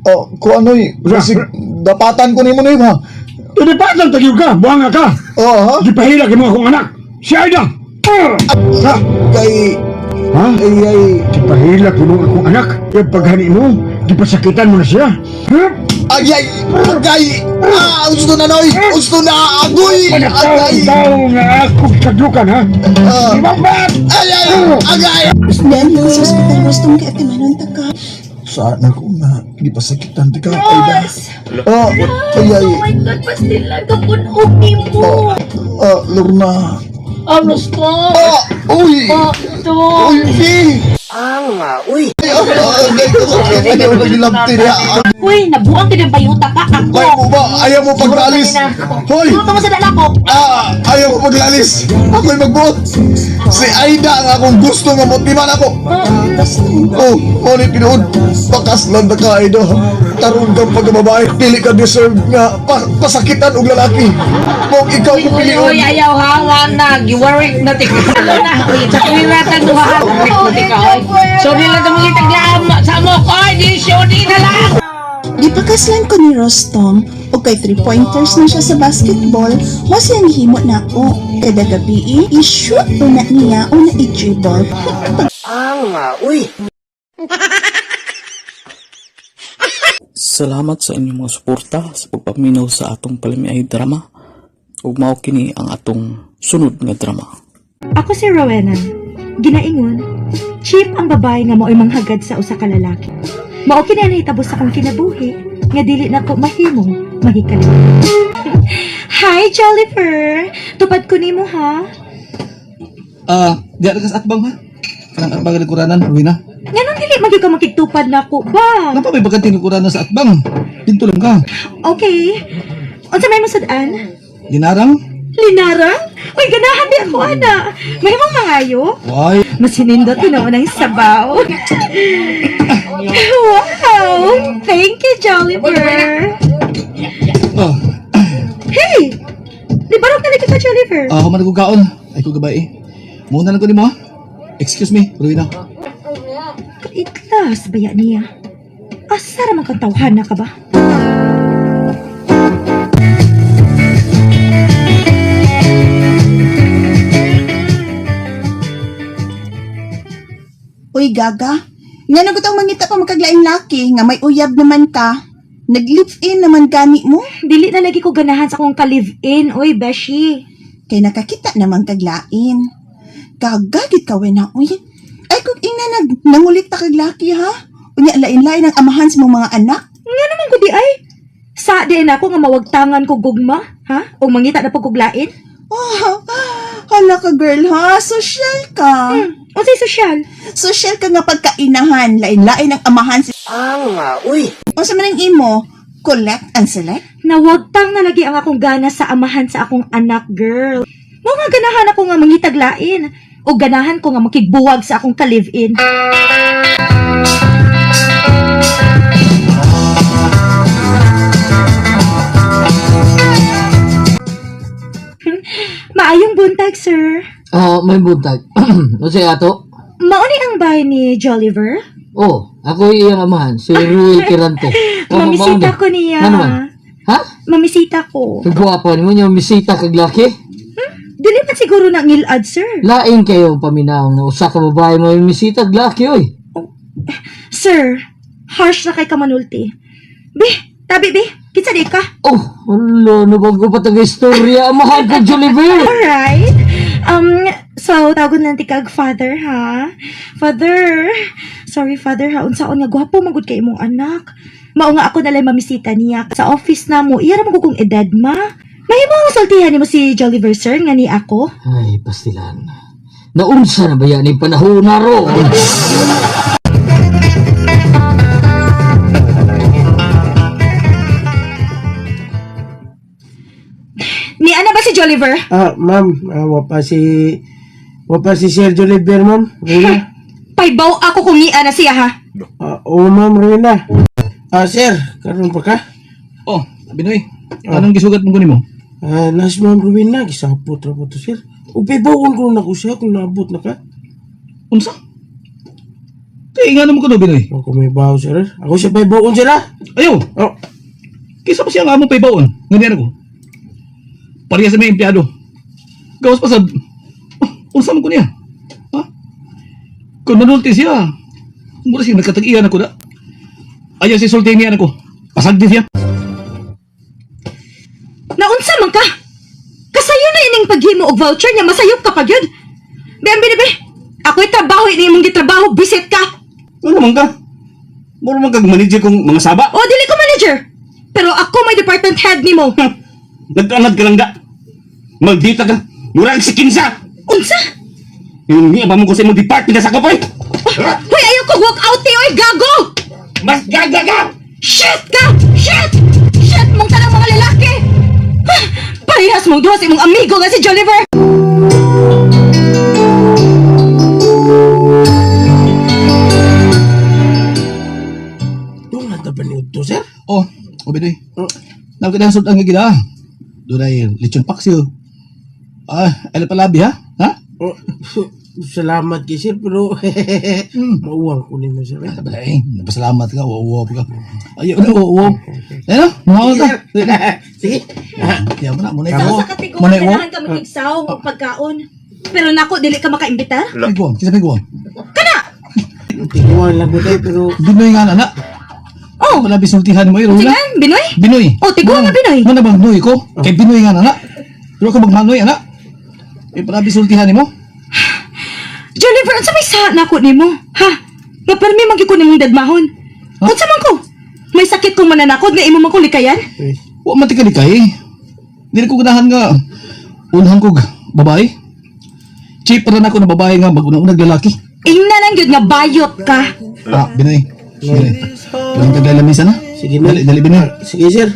C: Oh, kuan Noy. Basig dapatan ko nimo Noy ba?
N: Tinipatan tagyo ka, buhanga ka.
C: Oh, ha?
N: Di pahilak mo akong anak. Si Aida. Ah! Ha?
C: Kay
N: Ha?
C: ay ay
N: Di pahilak mo akong anak. Yung paghani mo, di pasakitan mo na siya. Ha?
C: Agay! Agay! Ah, gusto na Noy! Gusto na! Agoy! Agay!
N: Tao nga ako kadlukan, ha?
C: Ah.
N: Di ba ba?
C: Ay ay! Agay!
D: Dali ko sa ospital, Rostom, kay ate Manon ta ka.
C: Saan ako na gipasakitan ti ka Aida? Oh, ay ay.
F: Oh my God, pastila ka punog ni mo.
C: Ah, Lorna.
J: Oh, Rustom.
C: Ah, uy!
J: Oh, Tom.
C: Uy, Fi!
E: Ah, uy.
C: Ay, ah, agay ko sa ayaw na gilamti niya.
F: Uy, nabuang ka ng bayuta ka ako.
C: May mo ba? Ayaw mo paglalis. Hoy!
F: Ano mo sa dala ko?
C: Ah, ayaw mo paglalis. Ako'y magbuot. Si Aida ang akong gusto nga motiman ako. Oh, ulit pinuod. Pakaslan na ka, Aida. Tarong kang pagkababae. Dili ka deserve nga pasakitan og lalaki. Kung ikaw
J: Uy,
C: ko
J: uy,
C: pilion.
J: uy, ayaw ha, na, giwarik na tika. Ano na, uy, sa tuwing natin duha, warik na tika, oy. Sorry lang sa mga itaglaan sa mo, oy, di, sorry na lang.
D: Gipakaslan ko ni Rostom og kay 3 pointers na siya sa basketball, mo siyang himo na ako. Kada gabi, i-shoot una niya o na i-dribble.
E: Ah, uy.
B: Salamat sa inyong mga suporta sa pagpaminaw sa atong palamiay drama ug mao kini ang atong sunod nga drama.
G: Ako si Rowena. Ginaingon, cheap ang babae nga mao'y manghagad sa usa ka lalaki. Mao kini ang nahitabo sa akong kinabuhi nga dili na ko mahimong mahikaliw. Hi, Jollifer! Tupad ko nimo ha.
I: Ah, di ka sa atbang ha. Kanang atbang ng kuranan, Rowena.
G: Nganong dili magyud ka makigtupad nako ba?
I: Napa may bakante ng kuranan sa atbang? Dito lang ka.
G: Okay. Unsa may masad-an?
I: Dinarang?
G: Linarang? Uy, ganahan di ako, ana. Mahimong mangayo?
I: Why?
G: Mas hinindot tinuon ang sabaw. Wow! Thank you, Jolliver!
I: Oh,
G: Hey! Di barok na lagi ka, Jolliver.
I: ah, human ko kaon. Ay ko gabay eh. Muna lang ko nimo ha. Excuse me, Rowena.
G: Kaitlas baya niya. Asa ra man kang tawhana ka ba?
D: Uy, Gaga. Nga na gutang mangita pa makaglaing laki nga may uyab naman ka. Nag-live-in naman gani mo.
G: Dili na lagi ko ganahan sa akong ka-live-in, oy, beshi.
D: Kay nakakita naman kaglain. Gaga, gid ka na, uy. Ay, kung ina nag nangulit ta kag laki, ha? Unya, lain-lain ang amahan sa mong mga anak.
G: Nga naman ko di ay. Sa di na ako nga mawagtangan ko gugma, ha? O mangita na pagkuglain?
D: Oh, hala ka, girl, ha? Social ka.
G: Unsay social?
D: Social ka nga pagkainahan. Lain-lain ang amahan sa...
E: Ah, uy.
D: Unsa man ang imo? Collect and select?
G: Nawagtang na lagi ang akong gana sa amahan sa akong anak, girl. Mo nga ganahan ako nga mangitaglain. O ganahan ko nga makigbuwag sa akong ka-live-in. Maayong buntag, sir.
E: Ah, may buntag. Unsay ato?
G: Mauni ang bahay ni Jolliver?
E: Oh, ako iyang amahan, si Ruel Kirante. Oh,
G: Mamisita
E: mauna.
G: ko niya.
E: Ano man? Ha?
G: Mamisita ko.
E: Kagwapa nimo niya misita kag laki.
G: Dili man siguro na ngilad, sir.
E: Lain kayo ang paminaw nga usa ka babae mo misita kag laki oy.
G: Sir, harsh na kay kamanulti. Be, tabi be, kinsa di ka?
E: Oh, alo, nabago pa taga istorya. Amahan ko Jolliver.
G: Alright. So, tawagon lang ti kag father, ha? Father, sorry father ha, unsaon nga gwapo magud kay imong anak. Mao nga ako nalay mamisita niya sa office na mo. Iya ra man kung edad ma. Mahimo ang sultihan nimo si Jolliver sir nga ni ako.
E: Ay, pastilan. Naunsa na ba yan yung panahon na ro?
G: Ni ana ba si Jolliver?
O: Ah, ma'am, wa pa si Sir Joliver, ma'am. Rowena.
G: Paybaw ako kung ni ana siya ha.
O: Ah, oo, ma'am, Rowena. Ah, sir, karon pa ka?
I: Oh, Binoy. Anong gisugat mo kunin mo?
O: Ah, nas ma'am Rowena, gisapot ra po to, sir. Upibawon ko na ko siya kung naabot na ka.
I: Unsa? Kay nga naman ko no, Binoy.
O: Ako may bawo, sir. Ako siya paibawon sila.
I: Ayaw!
O: Oh,
I: Kaysa pa siya nga among paybaon. Ganyan ako. Pareha sa may empleyado. Gawas pa sa... Oh, unsa man ko niya? Ha? Kung manulti siya, mura siya nagkatag-iyan ako na. Ayaw si sulti niya ako. Pasag din siya.
G: Naunsa man ka? Kasayo na ining paghimo og voucher niya masayop ka pa gyud. Be, ambi be. Ako'y trabaho ini imong gitrabaho, bisit ka.
M: Ano man ka? Mura man kag manager kong mga saba.
G: O dili ko manager. Pero ako may department head nimo.
M: Nagkanad ka lang da. Maldita ka. Mura ang sikinsa.
G: Unsa?
M: Yung niya ba mo ko sa imong department na sa kapoy?
G: Hoy, ayaw ko walk out eh, oy gago.
M: Mas gaga ka!
G: Shit ka! Shit! Shit mong tanang mga lalaki. Ah, parehas mong duha sa imong amigo nga si Jolliver.
O: Doon na ba niyo to, sir?
I: Oh, oh Binoy. Nakita ang sultan nga gila. Doon ay lechon paksiw. Ah, ala palabi ha? Ha?
O: Oh, salamat kay sir, pero mauwang ko nimo, sir.
I: Ano ba eh? Napasalamat ka, uwa ka. Ayaw na, uwa. Ayun na, mga ka.
O: Sige.
I: Kaya mo na, muna
G: Sa
I: ikaw.
G: usa ka tiguan
I: Muna ikaw.
G: ganahan ka makigsaw og pagkaon. Pero nako dili ka makaimbitar.
I: May guwang, kisa may guwang.
O: Tiguan lang ko tayo, pero
I: Binoy nga na, na.
G: Oh,
I: Wala bisultihan mo, eh, Rula.
G: Sige, Binoy.
I: Binoy.
G: Oh, tiguan nga Binoy.
I: Muna bang Noy ko? Kay Binoy nga na, na. Pero ka magmanoy, ana. Eh, pala bisultihan mo.
G: Jolliver, unsa may sa nako nimo? Ha? Nga permi man gyud ko nimong dadmahon. Unsa man ko? May sakit kong mananakod nga imo man ko likayan?
I: Wa man ti kalikay. Dili ko ganahan nga unhan ko babae. Cheap pa na ako na babae nga mag-una-unag lalaki.
G: Ingna lang gyud nga bayot ka.
I: Ah, Binoy. Binoy. Walang kaglalamisan na.
O: Sige na.
I: Dali, dali Binoy.
O: Sige, sir.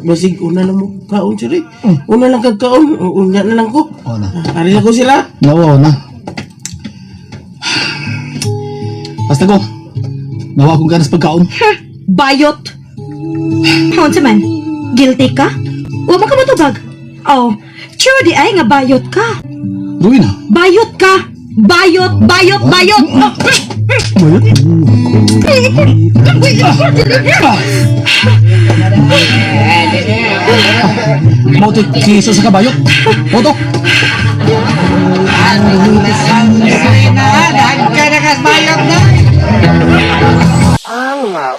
O: Basig, una lang mo kaon, sir. Eh. Una lang kag kaon. Unya na lang ko.
I: Oo na.
O: Ari lang ko sila.
I: Nawa na. Basta ko. Nawa akong ganas pagkaon.
G: Ha? Bayot. Unsa man? Guilty ka? Wa man ka motubag. Oh, true di ay nga bayot ka.
I: Ruin na.
G: Bayot ka. Bayot, bayot, bayot.
I: Mo to kiso sa kabayot. Mo to.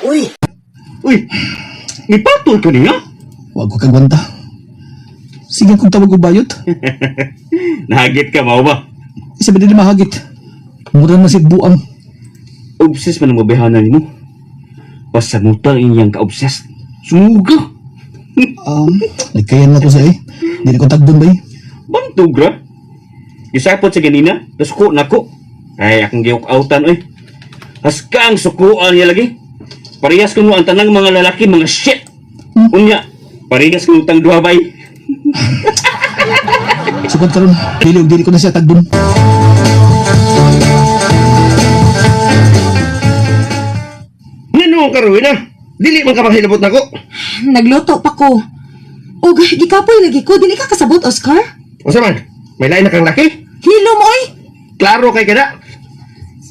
M: Uy! Ipatol ka niya?
I: Wag ko kagwanta. Sige kong tawag og bayot.
M: Nahagit ka, mao ba?
I: Isa ba din mahagit? Mura na si buang.
M: Obsessed man ang mabihanan nimo. Pasamutan iyang ka-obsessed. Sumuga!
I: Nagkayan na ko sa eh. Di na ko tagdon ba eh.
M: Bantog ra. Gisapot sa ganina, nasuko na ko. Ay, akong giuk-outan oy. Haska ang sukuan niya lagi. Parehas kuno ang tanang mga lalaki, mga shit. Unya, parehas kuno tang duha bay.
I: Sukad karon, dili og dili ko na siya tagdon.
O: Ngano ka Rowena? Dili man ka maghilabot nako.
G: Nagluto pa ko. Og gikapoy lagi ko, dili ka kasabot, Oscar.
O: Unsa man? May lain na kang laki?
G: Hilom oy.
O: Klaro kay kada.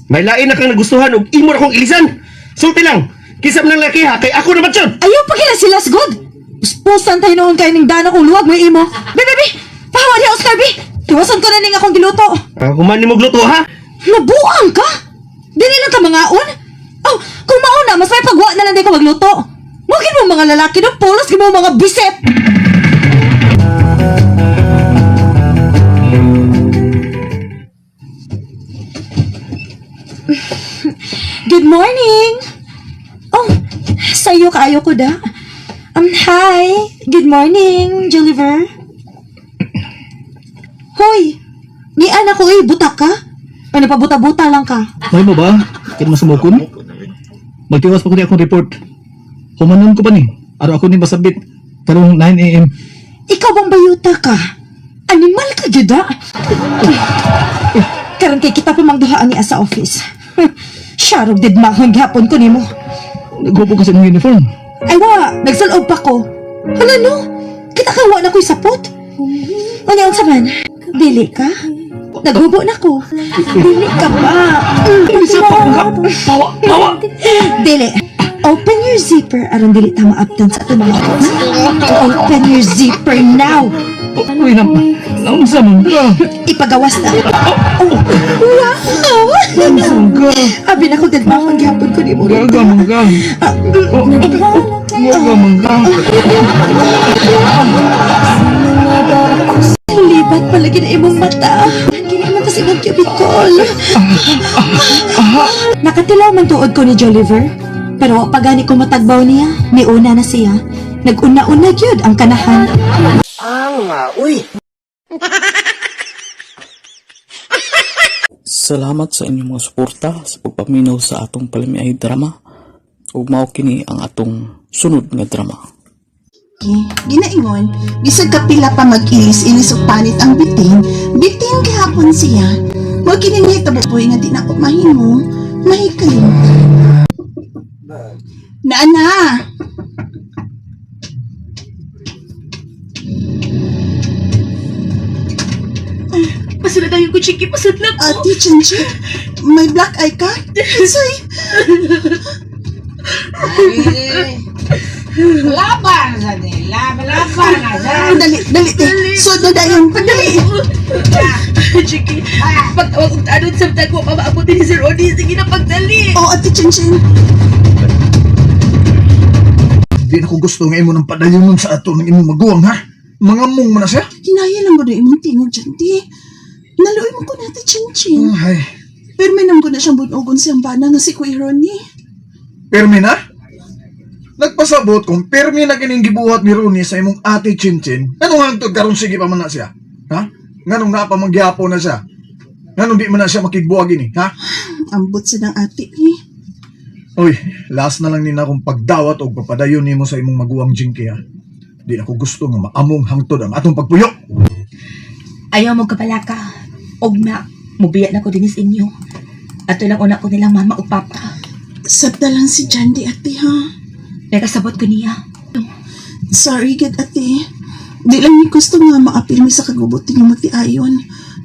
O: May lain na kang nagustuhan ug imo ra kong ilisan. Sulti lang. Kinsa man ang laki ha kay ako naman yun.
G: Ayaw pa kila sila sgod. Puspusan tayo noon kay ning dana kong luwag may imo. Be, be, be. Pahawa niya, Oscar, be. Tiwasan ko na ning akong giluto.
O: Ah, human nimo gluto ha.
G: Nabuang ka? Dili lang ka mangaon? Oh, kung mauna, mas may pagwa na lang di ka magluto. Mugin mo mga lalaki no, pulos gid mo mga biset. Good morning. Oh, sayo kaayo ko da. Hi. Good morning, Joliver. Hoy, ni anak ko eh, buta ka? Ano pa buta-buta lang ka?
I: May mo ba? Kaya masumukon? Magtiwas pa ko di akong report. Humanon ko pa ni. Araw ako ni masabit. Karong 9 a.m.
G: Ikaw bang bayuta ka? Animal ka gyud ah. Karon kay kita pa mang duha ani sa office. Sharog did mahon gihapon ko nimo.
I: Naghubo kasi ng uniform.
G: Ay wa, nagsulob pa ko. Hala no, kita ka wa na ko'y sapot. Unya unsa man? Dili ka? Naghubo na ko. Dili ka pa.
I: Pawa, pawa.
G: Dili. Open your zipper aron dili ta maabtan sa atong mga oras. Open your zipper now.
I: Uy, na, naunsa man ka?
G: Ipagawas na. Oh, wow!
I: Naunsa man ka?
G: Abi na ko dad makon gihapon ko nimo.
I: Gaga man ka. Gaga man ka.
G: Libat palagi na imong mata. Kini man tas imong cubicle. Nakatilaw man tuod ko ni Joliver. Pero wa pa gani ko matagbaw niya. Niuna na siya. Naguna-una gyud ang kanahan.
B: Salamat sa inyong mga suporta sa pagpaminaw sa atong palamiay drama ug mao kini ang atong sunod nga drama.
D: Ginaingon, bisag kapila pa mag-ilis-ilis og panit ang bitin, bitin gihapon siya. Mao kini nahitabo po nga di na ako mahimo, mahikalimtan. Naa na.
F: Pasulod tayo ko, Chiki. Pasulod ko.
D: Ate Chinchin, may black eye ka? Sorry.
K: Laban sa nila, laban na sa.
D: Dali, dali, te. Sud na dayon, padali.
F: Chiki, pagtawag og tanod sa tagwa pa maabot ni Sir Odi. Sige na pagdali.
D: Oh, Ate Chinchin.
C: Di na ko gusto nga imo ng padayon sa ato ng imong maguwang ha. Mga mong mo na siya.
D: Hinaya lang ko na imong tingog dyan, te. Naluoy mo ko na, Ate Chinchin.
C: Ay,
D: Pero may ko na siyang bunogon siyang bana nga si Kuya Ronnie.
C: pirmi na? Nagpasabot kung pirmi na kining gibuhat ni Rooney sa imong ate Chinchin. Anong hangtod karon sige pa man na siya? Ha? Nganong naa pa manggihapo na siya? Nganong di man na siya makigbuwag ini, ha?
D: Ambot sa ng ate eh.
C: Uy, last na lang nina akong pagdawat og pagpadayon nimo sa imong maguwang Jinky ha. Di ako gusto nga maamong hangtod ang atong pagpuyo.
F: Ayaw mo kabalaka. Og na, mubiya na ko dinis inyo. Ato lang una ko nilang mama ug papa.
D: Sabta lang si Jandy ate ha.
F: Nakasabot ko niya.
D: Sorry gid ate. Di lang ni gusto nga maapil mi sa kagubot ninyo magtiayon.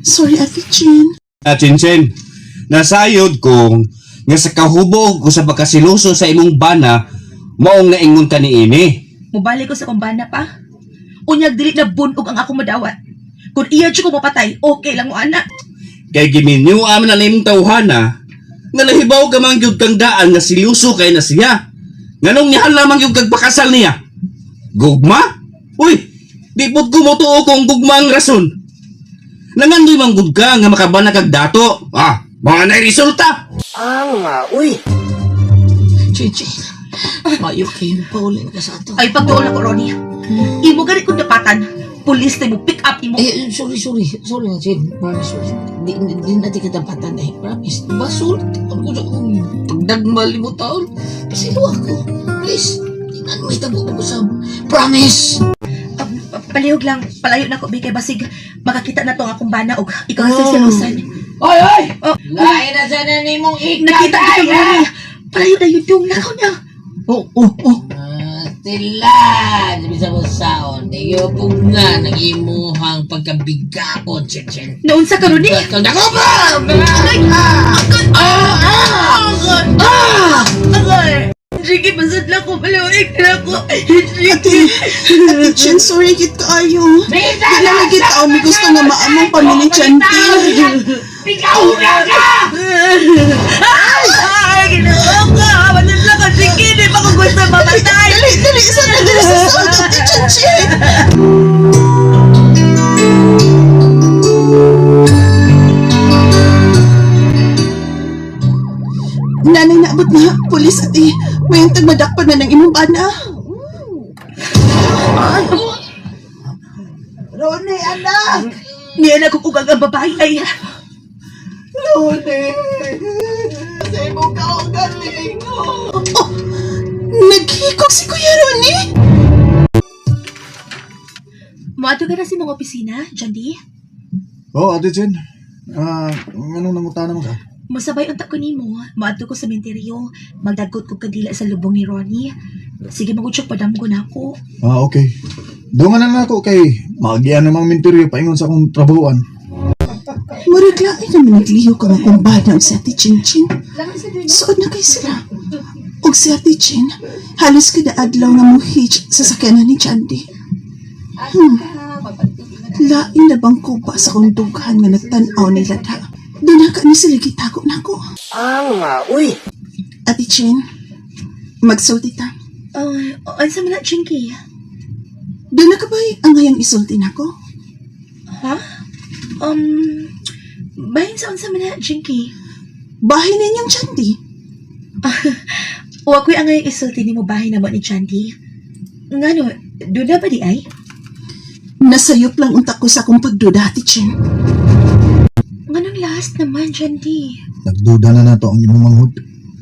D: Sorry Ate Chin.
M: Ah, Chinchen, nasayod kong nga sa kahubog ko sa pagkasiluso sa imong bana, maong naingon ka niini.
F: Mubalik ko sa kong bana pa. Unyag dili na bunog ang akong madawat. Kung iya jud ko mapatay, okay lang mo ana.
M: Kay giminyo amin na nimong tawhana, nga nahibaw ka man gyud kang daan nga siluso kay na siya. Nganong nihala lamang gyud kag pakasal niya? Gugma? Uy, di pud ko motuo kung gugma ang rason. Nangandoy man gud ka nga makabana kag dato. Ah, mga na resulta.
E: Ah, uy. Chichi, mayo kayo paulin ka sa ato.
F: Ay pagtuon ako Ronnie. Imo gani kong dapatan. Pulis na mo pick up imo.
E: Eh, sorry, sorry. Sorry na, Chin. Promise, sorry. Di natin katapatan eh. Promise. Basol. Ako sa akong pagdagmal mo taon. Pasilo ako. Please. Di na may tabo ko sa... Promise!
F: Palihog lang, palayo na ko bigay basig makakita na to ang akong bana og ikaw sa silusan.
E: Oy, oy!
F: Oh,
E: Lain na sana ni mong ikaw!
F: Nakita kita Ronnie. Palayo na yun dong lakaw na.
I: Oh.
E: Tila! Sabi sa saon, niyupog na ng imuhang pagkabigakon, Chin Chin.
F: Naunsa ka Ronnie?
E: Nako ba?
F: Ay! Agad! Ah! Agad! Ah! Agad! Jiggy, basad lang ko. Palawig na ako.
D: Ate, Ate Chen, sorry gid kaayo. Di na lagi tao may gusto nga maamong pamilya Chanti.
E: Ikaw na ka!
F: Ay! Ay! Ginoo ka! Basad lang ko, Jiggy! Di pa ko gusto mamatay!
D: Dali, dali, isa na dali sa salt, Ate Chen Chen. Nanay, naabot na. Pulis, ate. May ang tagmadakpan na ng imong bana.
L: Ronnie, anak!
F: Niya na kung ang babae ay...
L: Ronnie! Sa imong kaugalingon!
D: Oh, naghikog si Kuya Ronnie?
F: Moadto ka na sa imong opisina, Jandy?
C: Oh, Ate Chen. Ah, anong nangutana mo ka?
F: Masabay unta ko nimo. Moadto ko sa menteryo. Magdagot ko kadila sa lubong ni Ronnie. Sige, magutsok padamgo na ako.
C: Ah, okay. Dungan na lang ako kay maagian namang minteryo paingon sa akong trabahoan.
D: Murag lain naman nagliho ka nga kung bana si Ate Chinchin. Suod na kay sila. Og si Ate Chin, halos kada adlaw nga mo hitch sa sakyanan ni Chandy. Lain na bang kupa sa kong dughan nga nagtan-aw nila da. Doon ka ni sila gitago na ko.
E: Ah, uy!
D: Ate Chin, magsulti ta.
F: Oh, unsa man na, Chinky?
D: Doon na ka ba ang ngayang isulti nako?
F: Ha? Bahin sa unsa man na, Chinky?
D: Bahay ninyong Chandy.
F: O ako'y angay isulti nimo bahay na mo ni Chandy. Ngano, doon na ba di ay?
D: Nasayop lang unta ko sa akong pagduda, Ate Chin.
F: Nganong last naman, Chandy?
C: Nagduda na nato ang imong manghud.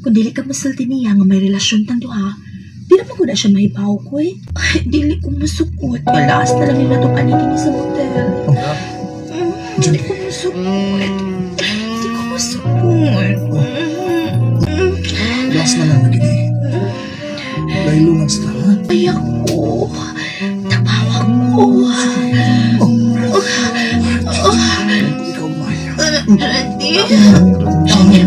F: Kung dili ka masulti niya nga may relasyon tang duha, di naman ko na siya mahibaw ko eh. Ay, dili ko masukot. Last na lang nila itong anigin sa motel. Di ko masukot. Di ko masukot.
C: Last na lang nagini. Laylo lang sila, ha?
F: Ay ako. Tabawa ko.
C: Ikaw, Maya.
F: Randy. Randy.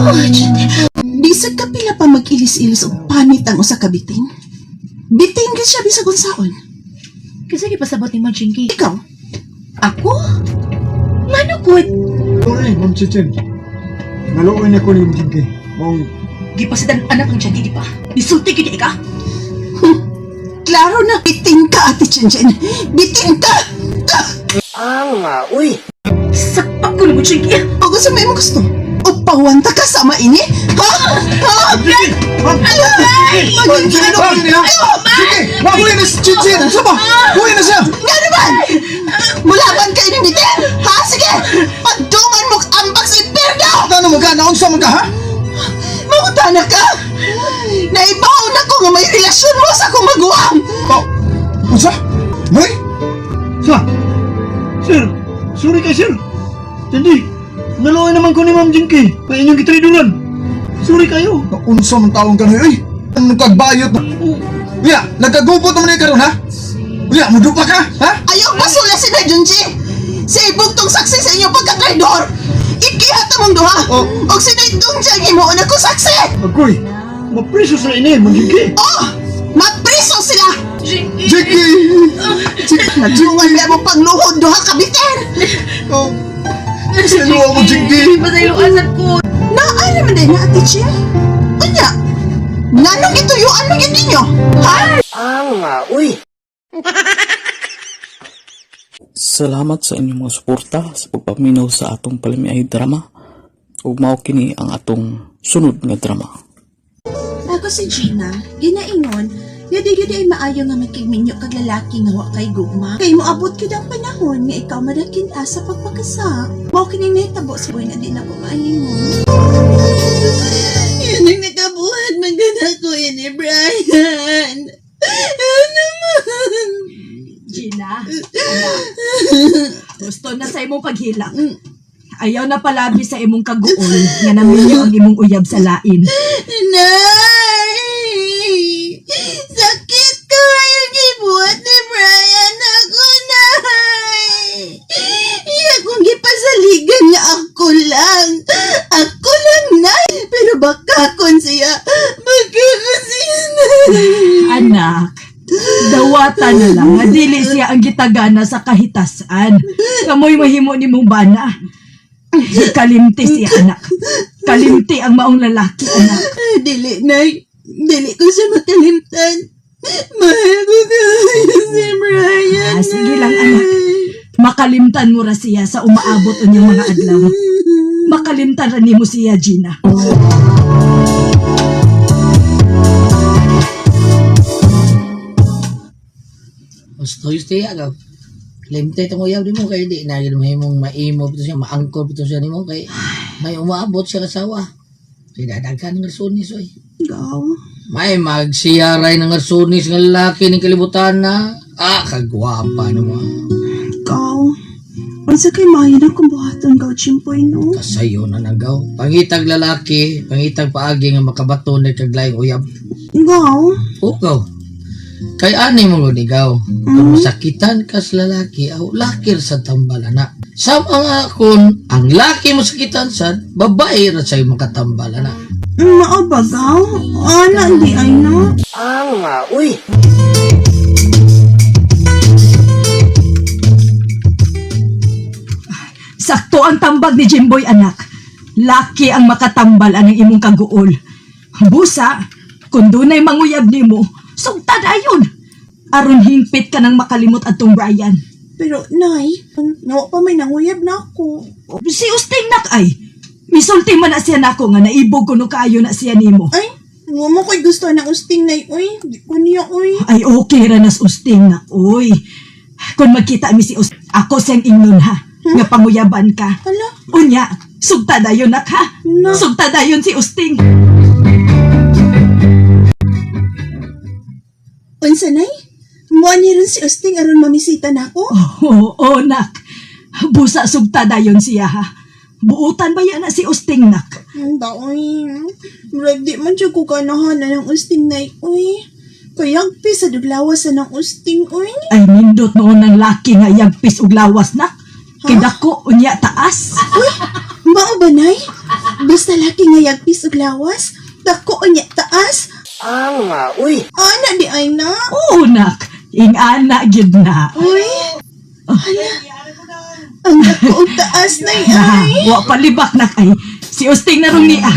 F: Randy.
D: Di sa kapila pa mag-ilis-ilis og panit ang usa ka bitin. Bitin gyud siya bisag unsaon.
F: Kasi gipasabot ni mo, Jinky.
D: Ikaw,
F: Ako? Manukod.
H: Sorry, Ma'am Chichen. Naluoy na ko ni Ma'am Jinky. Mong
F: Gipasidan anak ng Chandy, di ba? Nisulti gyud ni ka?
D: Klaro na bitin ka, Ate Chenchen. Bitin ka!
E: Ah, uy!
F: Sakpak ko na mo, Jinky.
D: O gusto mo imong gusto? Upawan ta ka sama ini? Ha? Ha?
C: Sige! Mabuhay na si Chichen! Ano ba? Buhay na siya!
D: Nga naman! Mulaban kayo ng bitin! Ha? Sige! Pagdungan mo ambak sa impyerno!
C: Ano mo ka? Naunsa man ka, ha?
D: Mangutana ka! Naibaw na ko nga may relasyon mo sa akong maguwang!
C: Oh! Unsa? Boy?
N: Sa! Sir! Sorry kay sir! Hindi! Naluoy naman ko ni Ma'am Jinky. Kaya inyong gitridulan. Sorry kayo.
C: Naunsa man taong kanoy, oy! Ang nagkagbayot na! Uya! Nagkagupot naman niya karon, ha? Uya! Mudupa ka, ha?
D: Ayaw pasula si na Junji! Sa ibugtong saksi sa inyo pagka-traidor! Ikihat mong duha!
C: Oh.
D: Og sinaydong siya ang himuon ako saksi!
H: Agoy, mapriso sa ini, magigi.
D: Oh! Mapriso sila!
H: Jiggy!
D: Nagsungan niya mo pangluhod duha ka bitin!
C: Oh. Pasaylo ako, Jiggy.
F: Pasayloan ko.
D: Naa naman din na, Ate Chia. Unya, nanong ituyuan mo yun ninyo? Ha?
E: Uy.
B: Salamat sa inyong mga suporta sa pagpaminaw sa atong palamiay drama. Ug mao kini ang atong sunod nga drama.
D: Ako si Gina, ginaingon, nga di gyud ay maayo nga makigminyo kag lalaki nga wa kay gugma. Kay moabot gyud ang panahon nga ikaw madakin-a sa pagpakasa. Mao kining nahitabo sa buhay nga di na ko maaingon. Yun ang nakabuhat man gana ko yun eh, Brian. Ano man?
F: Gina, anak. Gusto na sa imong paghilak. Ayaw na palabi sa imong kaguol nga naminyo ang imong uyab sa lain.
D: Nay! Sakit ko yung gibuhat ni Brian ako, Nay! Iya kong gipasaligan niya ako lang. Ako lang, Nay! Pero baka kon siya. Baka kon siya, Nay!
F: Anak, dawata na lang nga dili siya ang gitagana sa kahitasan. Kamoy mahimo ni mong bana. Kalimti siya, anak. Kalimti ang maong lalaki, anak.
D: Dili, Nay. Dili ko siya makalimtan. Mahal ko kayo si Brian.
F: Ah, sige lang, anak. Makalimtan mo ra siya sa umaabot unyang mga adlaw. Makalimtan ra nimo siya, Gina.
E: Gusto yung tiya ka. Limte itong uyab nimo kay di na yun mahimong maimo pito siya, maangkor pito siya nimo kay may umaabot siya kasawa. Kay dadaghan ng rasunis oy.
D: Gaw.
E: May magsiyaray ng rasunis ng lalaki ng kalibutan na. Ah, kagwapa nimo.
D: Gaw. Unsa kay maayo na kung buhaton gaw chimpoy no?
E: Kasayo na nagaw. Pangitag lalaki, pangitag paagi nga makabato na kaglaing uyab.
D: Gaw.
E: Ugaw. Kay ani mo gud ikaw. Kung masakitan ka sa lalaki, aw lakir sa tambalana. Sama nga kung ang laki mo sakitan sad, babae ra say makatambalana.
D: Mao ba gaw? Ana di ay no.
E: Uy.
F: Sakto ang tambag ni Jimboy, anak. Laki ang makatambal anang imong kaguol. Busa, kung dunay manguyab nimo, sugtad ayon. Aron hingpit ka nang makalimot adtong Brian.
D: Pero nay, nawa pa may nanguyab na ako.
F: Si Usting nak ay. Misulti man na siya nako nga naibog kuno kaayo na siya nimo.
D: Ay, wa mo ko'y gusto ng usting nay uy. Di ko niya uy.
F: Ay okay ra nas Usting nak oy. Kung magkita mi si Usting, ako siyang ingnon ha. Nga panguyaban ka.
D: Hala,
F: Unya, sugtad ayon nak ha.
D: Na.
F: Sugtad ayon si Usting.
D: Unsa nay? Mo ni ron si usting aron mamisita nako?
F: Oo, oh, nak. Busa sugta dayon siya ha. Buutan ba yan na si Usting nak?
D: Ang daoy. Murag di man siya ko ganahan na ng usting nay uy. Kayang sa duglawas sa ng usting uy.
F: Ay nindot noon ng laki nga yagpis og lawas nak. Kidako unya taas.
D: Uy, mao ba nay? Basta laki nga yagpis og lawas, dako unya taas.
E: Uy.
D: Ana di ay na.
F: Oo nak, ing-ana gyud na.
D: Uy. Hala. Ang dako og taas nay
F: Ah,
D: ay.
F: wa palibak nak ay. Si Usting na rong niya.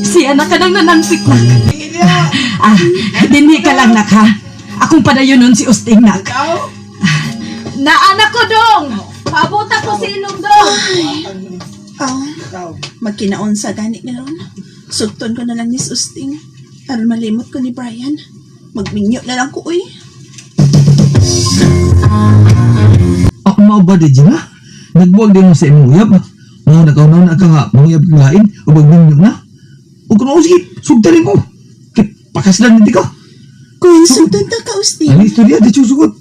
F: Siya na kanang nanangpik nak. Ah, dinhi ka lang nak ha. Akong padayon nun si Usting nak. Naanak ko dong. Paabot ako si ilong dong.
D: Aw, magkinaon sa gani na ron. Sugton ko na lang ni Usting. Aron malimot ko ni Brian. Magminyo na lang ko, uy.
I: Ako mao ba di Gina? Nagbuwag din mo sa imong uyab. Mao nakaw na ka nga manguyab kang lain o magminyo na. O kung mao sige, sugtarin ko. Kay pakaslan hindi ka.
D: Kung sugton ta ka, Usting.
I: Ano istorya di susugot?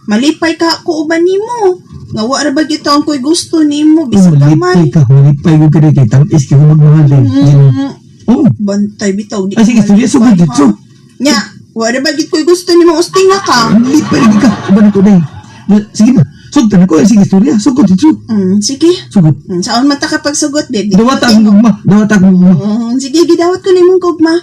D: Malipay ka ako uban nimo. Nga wa ra ba gyud ang ko'y gusto nimo bisag
I: Malipay
D: gamay.
I: ka, malipay ko ka kay tamis ka magmahal eh. Gina.
D: Mm,
I: Oh,
D: bantay bitaw di
I: ay sige
D: ka
I: istorya
D: malipay,
I: sugod
D: ha?
I: dito.
D: Nya, wa ra ba gyud ko'y gusto nimo Usting na ka?
I: Malipay lagi ka. Uban ko day. Sige na. Sugtan ako, sige istorya. Sugod dito.
D: Sige.
I: Sugod.
D: Saon man ta kapag sugot, baby?
I: Dawat akong gugma. Dawat akong gugma.
D: Sige, gidawat ko nimong gugma.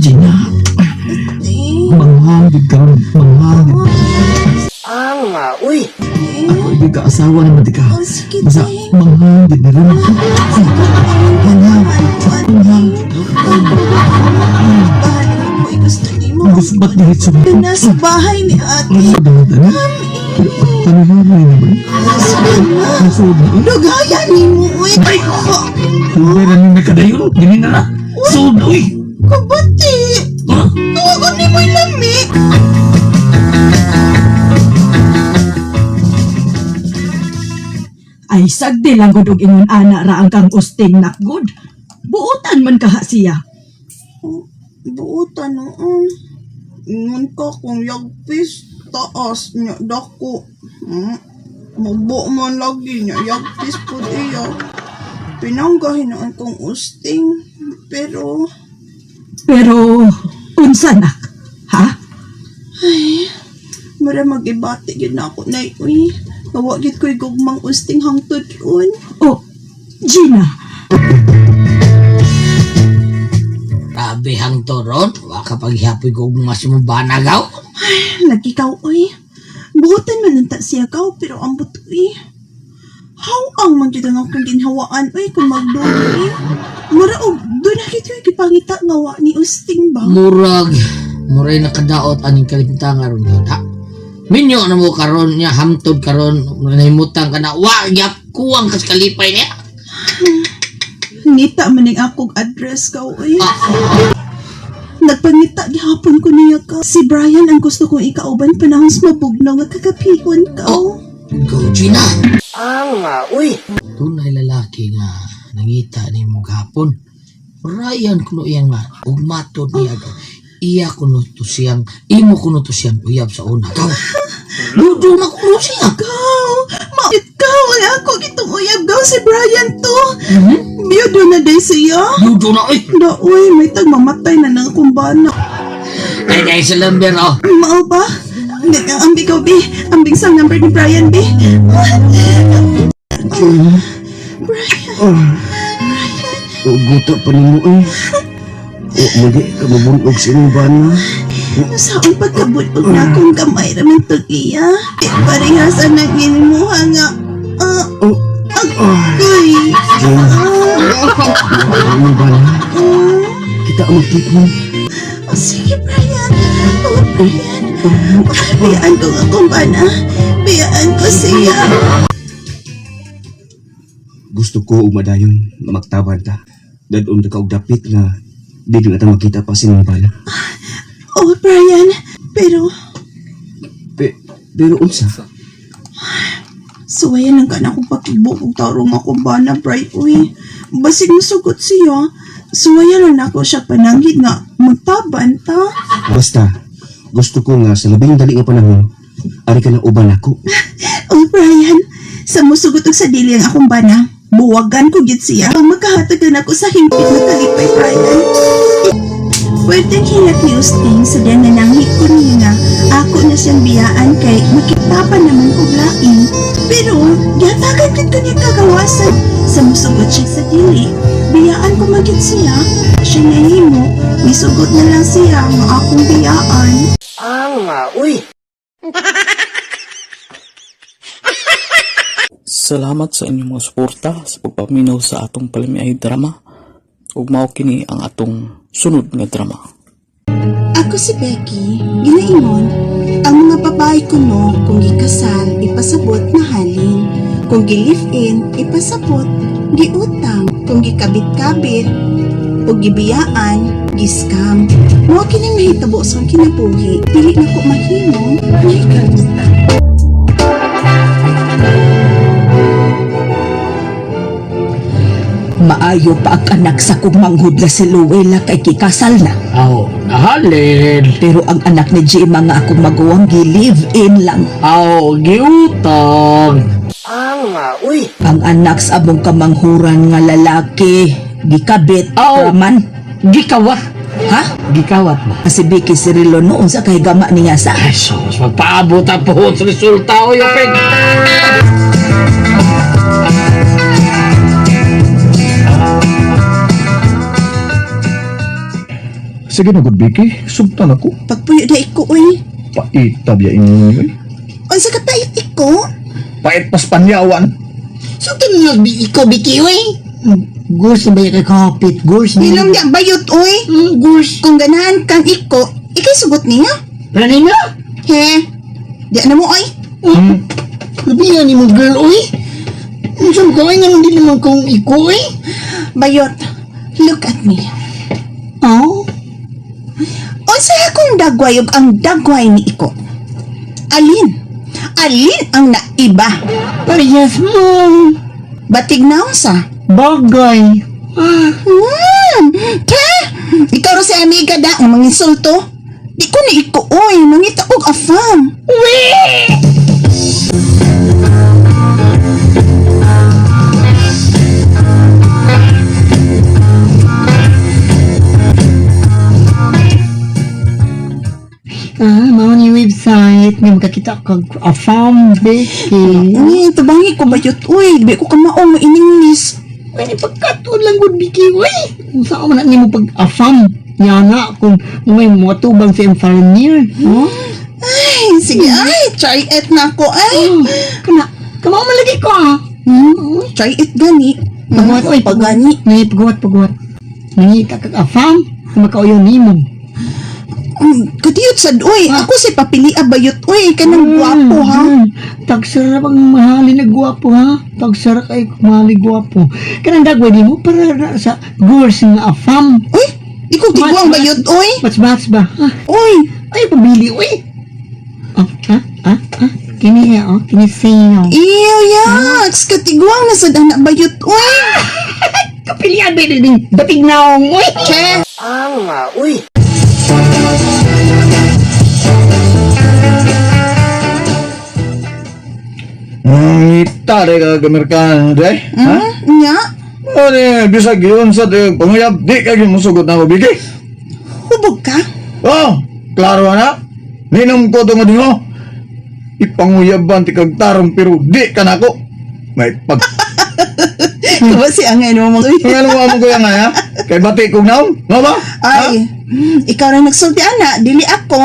I: Gina. Manghangid ka ron. Manghangid.
E: Ah, uy.
I: Ako ibig ka asawa naman di ka.
D: Oh, sige,
I: Basta manghangid na ron. Manghangid.
D: Gusto nimo.
I: Gusbat na hitso.
D: Na sa bahay ni ate.
I: Ano naman? Nasuod na.
D: Lugayan nimo, uy.
I: Huwag na nang nakadayon. Dili na na. Suod na, uy.
D: Kabati. Tawagan nimo yung lami.
G: Ay sagdi lang gud og ingon ana ra ang kang usting nakgod. Buotan man kaha siya.
D: Buotan noon. Ingon ka kung yagpis, taas niya dako. Mubo man lagi niya, yagpis po iya. Pinanggahin noon kong usting. Pero,
G: Pero unsa nak? Ha?
D: Ay, mara mag-ibati gid na ako na uy. Nawa gid ko'y gugmang usting hangtod ron.
G: Oh, Gina.
E: Grabe hang toron. Wa ka paghihapoy ko mas mo banagaw.
D: Ay, lagi kaw, uy. Buotan man nanta siya kaw, pero ambot, uy. How ang man jud ang akong ginhawaan, uy, kung magdog, uy. Mura og, doon na kito yung gipangita nga wa ni usting ba?
E: Murag, muray nakadaot aning kalimtang aron yun, ha? Minyo na mo karon niya, hamtod karon, nahimutang ka na, wa, gyap, kuwang kas kalipay niya.
D: Ngita man ning akong address kaw, uy. Nagpangita gihapon ko niya ka. Si Brian ang gusto kong ikauban panahon sa mabugnaw nga kakapihon ka.
E: Oh, go, Gina. Ah, uy. Tunay lalaki nga, nangita ni mo gahapon. Ryan kuno iyang nga, ugmatod niya gaw. Iya kuno to siyang, imo kuno to siyang uyab sa una. Gaw, ludo na kuno siya.
D: Gaw, mait ka, wala ako gitong uyab gaw si Brian to. Biyudo na day siya.
E: Biyudo na, uy.
D: Da, uy, may tag mamatay na nang akong bana.
E: Ay, ay, sa lamber, oh.
D: Mao ba? Ambig ko, bi. Ambig sa number ni Brian, bi.
O: Brian. Uguta pa nimo eh. O, mali ka mabunog sa imong bana.
D: Saon pagkabulog na akong gamay raman tog iya. Eh, parehas ang naginimuha nga. Ah, agoy.
O: Jane, imong bana. Kita ang magtipon.
D: Oh, sige, Brian. Oh, Brian. Oh, biyaan ko nga akong bana. Biyaan ko siya.
O: Gusto ko umadayon magtaban ta. Dadon ta ka og dapit nga di na ta makita pa sa imong bana.
D: Oh, Brian. Pero,
O: Pero unsa?
D: Suwayan lang ka na akong pakibok og tarong akong bana, Bri. Uy, basig musugot siya. Suwayan lang nako siya pananghid nga magtaban ta.
O: Basta gusto ko nga sa labing dali nga panahon ari ka na uban ako.
D: Oh, Brian, sa musugot og sa dili ang akong bana, buwagan ko gid siya. Ang magkahatag na ako sa himpit na kalipay, Brian. Pwedeng hilak ni Usting sa diyan na nanghit ko niya nga ako na siyang biyaan kay makita pa naman kog lain. Pero gihatagan gid ko niya kagawasan. Sa musugot siya sa dili, biyaan ko magid siya. Siya nahimo, misugot na lang siya nga akong biyaan.
E: Ah, uy.
B: Salamat sa inyong mga suporta sa pagpaminaw sa atong palamiay drama ug mao kini ang atong sunod nga drama.
D: Ako si Becky, ginaingon, ang mga babae kuno kung gikasal, ipasabot na halin. Kung gi-live-in, ipasabot, giutang, kung gikabit-kabit, o gibiyaan, giscam. Mao kining nahitabo sa akong kinabuhi, dili na ko mahimo, mahikamusta.
F: Maayo pa ang anak sa kong manghud na si Luella kay kikasal na.
E: Aw,
J: Halin.
F: Pero ang anak ni Gemma nga akong maguwang gi-live-in lang.
J: Aw, giutang.
F: Uy. Ang anak sa among kamanghuran nga lalaki, gikabit
J: Aw.
F: raman.
J: Gikawat.
F: Ha?
J: Gikawat ba?
F: Si Vicky Cirilo noon sa kay gama niya sa.
J: Ay, sus, magpaabot ang puhon sa resulta, oy, Openg.
C: Sige na, good Vicky. Sugtan ako.
D: Pagpuyo na iko, uy.
C: Paita biya imo. Oy.
D: Unsa ka pait iko?
C: Pait pas panyawan.
E: So, tinag ikaw, Vicky, uy. Gurs na ba yung kakapit? Gurs na.
D: Hilom niya bayot, uy.
E: Gurs.
D: Kung ganahan kang iko, ikay sugot niya.
E: Praning na?
D: He, di na mo, oy.
E: Labi ni mo, girl, uy. Unsa ko, ay, nga hindi naman kong iko, uy.
D: Bayot, look at me.
E: Oh?
D: Unsa akong dagway ug ang dagway ni iko? Alin? Alin ang naiba?
E: Parehas mo.
D: Batig na unsa?
E: Bagay. Ah.
D: Ke? Ikaw ro si amiga da ang manginsulto. Di ko ni iko oy, mangita kog afam.
E: Uy! Ah, mao ni website nga makakita kag afam Becky.
D: Uy, tabangi ko bayot uy, di ko kamao mo iningnis.
E: Uy, ni pagkatuon lang gud Becky, uy. Unsa man na nimo pag afam? Yana kung may mga tubang sa engineer, no?
D: Ay, sige ay, try it na ako ay.
E: Kana, kamao man lagi ko ah.
D: Try it gani.
E: Pagwat, oy,
D: pagani.
E: Nay, pagwat, pagwat. Nangita kag afam, makauyon nimo.
D: Kadiyot sad uy, ako si papilia bayot uy, kanang gwapo ha.
E: Tagsara bang mahali na gwapo ha? Tagsara kay mahali gwapo. Kanang dagway nimo para na sa girls nga afam.
D: Uy, ikaw tigwang bayot uy.
E: Bats-bats ba? Ha?
D: Uy,
E: Ay pabili uy. Oh, ha? Ha? Ha? Kini oh, kini sayo.
D: Ew, yaks! Katigwang na sad anak bayot uy.
E: Kapilian ba din? Batig naong uy.
D: Che.
C: Ngita de ka Amerikano de. Ha?
D: Nya,
C: Ano eh, bisag yun sa de panguyab, di ka musugot na ako, Vicky.
D: hubog ka?
C: Oh, klaro na. Ninom ko tungod mo. Ipanguyaban ti kag tarong pero di ka nako. May pag
D: Kaba si angay mo uy.
C: Ang ano mo amo ko yan nga, ha? Kay bati kong naong, nga ba?
D: Ay, ikaw na nagsulti ana, dili ako.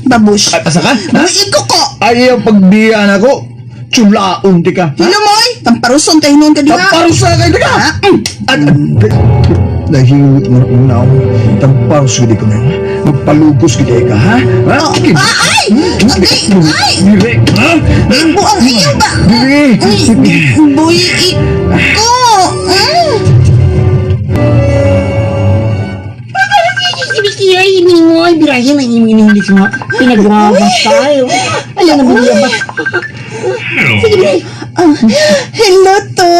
D: Babush.
C: Ay, pasa ka? Ha?
D: Uy, iko ko.
C: Ay, iyo pagbiyan ako. Tsulaon ti ka. Ha?
D: Hilo mo oy, tamparuson tayo noon ka diha.
C: Tamparusa kay ti ka.
D: Ha?
C: At, nahiwit mo na kong naong. Tamparos gidi ko na. Magpalugos gidi ka, ha? Ha?
D: Oh, ah, ay! Ay! Ay!
C: Dire, ha?
D: Buang iyo ba?
C: Dire.
D: Ay, boy, iko.
E: Vicky, ay, ini mo, ay, birahin ang imong English mo. Pinagrabas tayo. Ayan ang mga ba? Sige, Vicky.
D: Ah, hello to.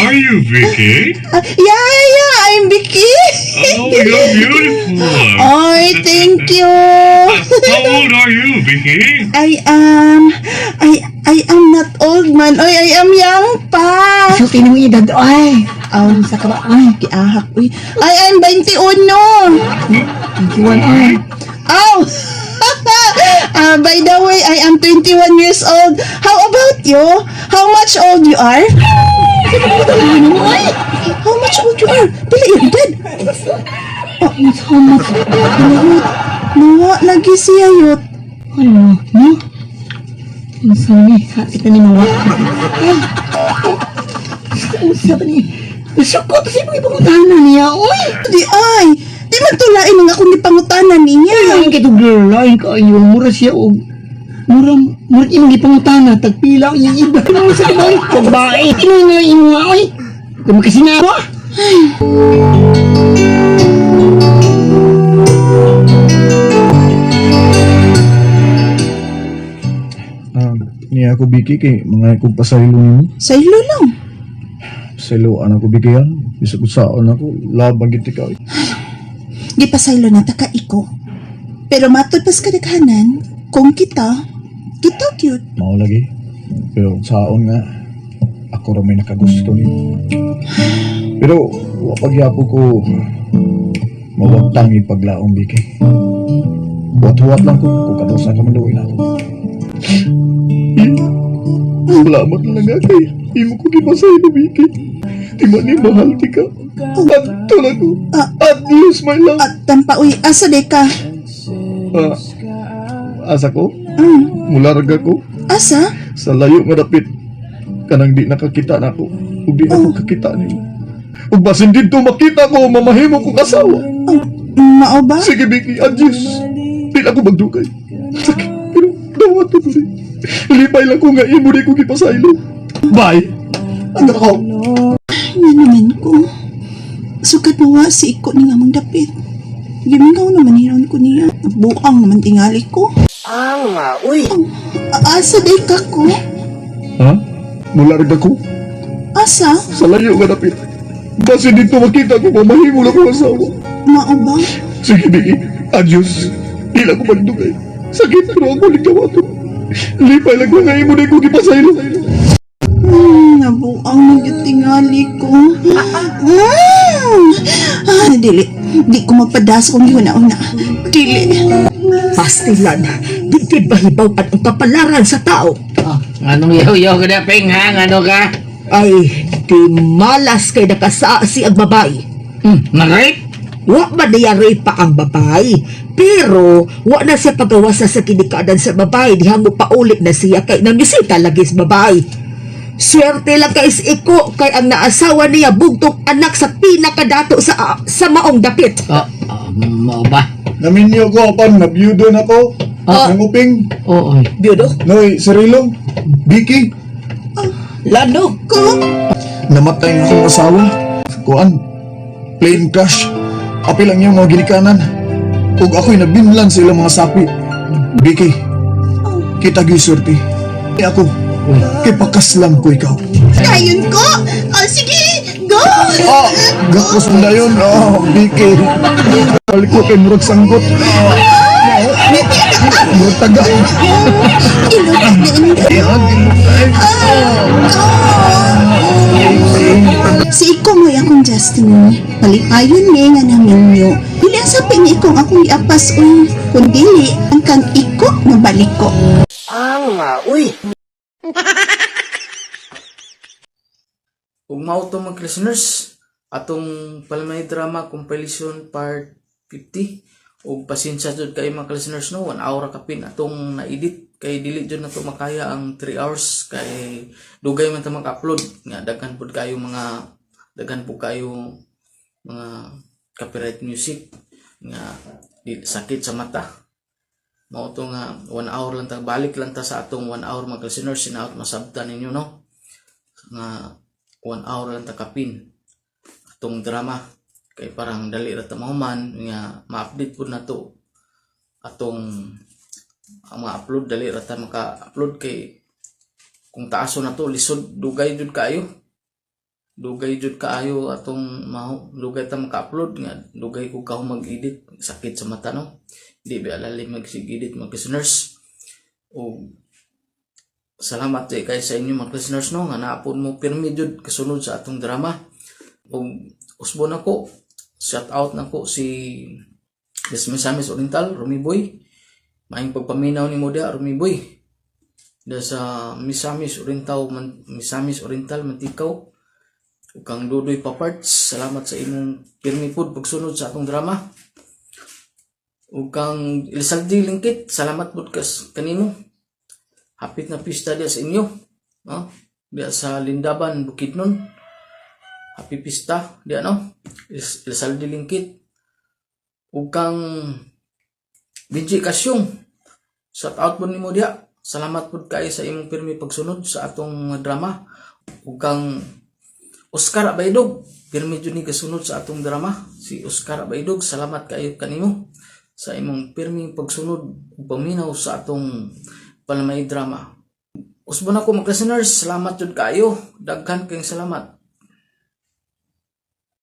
N: Are you Vicky?
D: Ah, yeah, I'm Vicky.
N: Oh, you're beautiful.
D: Ay, thank you.
N: How old are you, Vicky?
D: I am not old man. Oy, I am young pa.
E: Sulti mo edad, ay. Sa ka ba, ay.
D: Giahak, uy. I am 21.
E: 21, ay.
D: Oh! By the way, I am 21 years old. How about you? How much old you are? How much old you are? Pila yung edad? Oh,
E: How much?
D: Nawa, nawa lagi siya yut.
E: Ano, no? Ang sami, hapit na ni Mawa. Ay. Unsa ba ni? Nasukot sa imong ipangutana niya, oy.
D: Di ay, di man tulain ang akong gipangutana niya.
E: Lain kay to girl, lain kaayo. Mura siya og mura mura imong gipangutana tagpila ang iyang edad. Ano sa kabaw? Babae. Ino nga imo nga, oy. Kung makasinawa.
C: Ah, niya ako Vicky kay mga akong pasaylo nimo.
D: Saylo lang.
C: Pasayloan ako Vicky ha. Bisag saon ako, labang gid ka.
D: Gipasaylo na ta ka iko. Pero matod pas kadaghanan, kung kita, kita cute.
C: Mao lagi. Pero saon nga, ako ra may nakagusto nimo. Pero wa pagyapon ko mawagtang ipaglaom, Vicky. Huwat-huwat lang ko kung katusa ka man na ako. Salamat na lang nga kay imo ko gipasaylo, Vicky. Di man ni mahal ti ka. Adto na ko. Adios, my love.
D: At tampa, uy, asa de ka?
C: Ah, asa ko? Mularga ko.
D: Asa?
C: Sa layo nga dapit. Kanang di nakakita na ako. Ug di na ko kakita nimo. Ug basin didto makita ko, mamahimo ko kasawa.
D: Mao ba?
C: Sige, Vicky, adios. Di na ako magdugay. Sakit, pero dawat ko diri. Lipay lang ko nga imo di ko gipasaylo. Bye. Ando ko.
D: Nga naman ko. Sukat mo si Iko ni nga mang dapit. Gimingaw naman hiron ko niya. Buang naman tingali ko.
E: Ah, uy.
D: Asa day ka ko?
C: Ha? Mularga ko?
D: Asa?
C: Sa layo nga dapit. Basin dito makita ko, mamahimo na ko asawa.
D: Mao ba?
C: Sige, Vicky. Adios. Di na ako magdugay. Sakit pero ako ligtawaton. Lipay lang ko nga imo di ko gipasaylo.
D: Nabuang na gyud tingali ko. Ah, dili. Di ko magpadas kung gihuna-una. Dili.
F: Pastilan, di gid mahibaw-an ang kapalaran sa tao.
J: Anong yaw-yaw ka na, Peng, ha? Ngano ka?
F: Ay, di malas kay nakasaasi ang babae.
J: Na-rape?
F: Wa man niya rape pa ang babae. Pero, wa na siya pagawasa sa kinikanan sa babae. Diha mo paulit na siya kay namisita lagi sa babae. Swerte lang kay si Iko kay ang naasawa niya bugtong anak sa pinakadato sa maong dapit.
J: Oh, mao ba?
C: Naminyo ko apan nabiyudo na ko. Nanguping.
J: Oo.
F: Biyudo?
C: Noy, Cirilo. Vicky.
F: Lano?
D: Ko?
C: Namatay nga akong asawa. Kuan. Plane crash. Apil ang iyang mga ginikanan. Ug ako'y nabinlan sa ilang mga sapi. Vicky. Kita gyud swerte. Ako. Kay pakaslam ko ikaw.
D: Dayon ko! Oh, sige! Go!
C: Ah, gakos mo na yun. Oh, Vicky. Balik ko kay murag sanggot. Murag taga.
D: Si Iko mo'y akong destiny. Palipayon ni nga naminyo. Dili ang sapin ni Iko ang akong iapas uy. Kung dili, ang kang Iko na balik ko.
E: Ah, uy.
B: Ug mao to mga listeners, atong Palmay Drama Compilation Part 50. Ug pasensya jud kay mga listeners no, 1 hour kapin atong na-edit kay dili jud nato makaya ang 3 hours kay dugay man ta maka-upload nga daghan pud kayo mga daghan pud kayo mga copyright music nga di, sakit sa mata. Mao to nga 1 hour lang ta, balik lang ta sa atong 1 hour mga listeners, sinaot masabtan ninyo no nga 1 hour lang ta kapin atong drama kay parang dali ra ta mahuman nga ma-update pud nato atong ang mga upload, dali ra ta maka-upload kay kung taaso na to lisod, dugay jud kaayo, dugay jud kaayo atong mahu, dugay ta maka-upload nga dugay ko ka mag-edit, sakit sa mata no, di ba alalim mag-edit mga listeners. O salamat kay sa inyo mga listeners no nga naapon mo pirmi jud kasunod sa atong drama. Ug usbon ako, shout out nako si Misamis Oriental, Rumi Boy. Maayong pagpaminaw nimo diha, Rumi Boy, da sa Misamis Oriental man, Misamis Oriental Mantikaw. Ug kang Dudoy Paparts, salamat sa imong pirmi pud pagsunod sa atong drama. Ug kang Elizalde Lingkit, salamat pud kas kanimo. Hapit na pista diya sa inyo no, diya sa Lindaban, Bukidnon. Happy pista diya no, Elizalde Lingkit. Ug kang Benji Kasyong, shout out pud nimo diya. Salamat pud kay sa imong pirmi pagsunod sa atong drama. Ug kang Oscar Abaydog, pirmi jud ni kasunod sa atong drama si Oscar Abaydog, salamat kayo kanimo sa imong pirming pagsunod ug paminaw sa atong Palamay Drama. Usbon ako mga listeners, salamat jud kaayo. Daghan kayong salamat.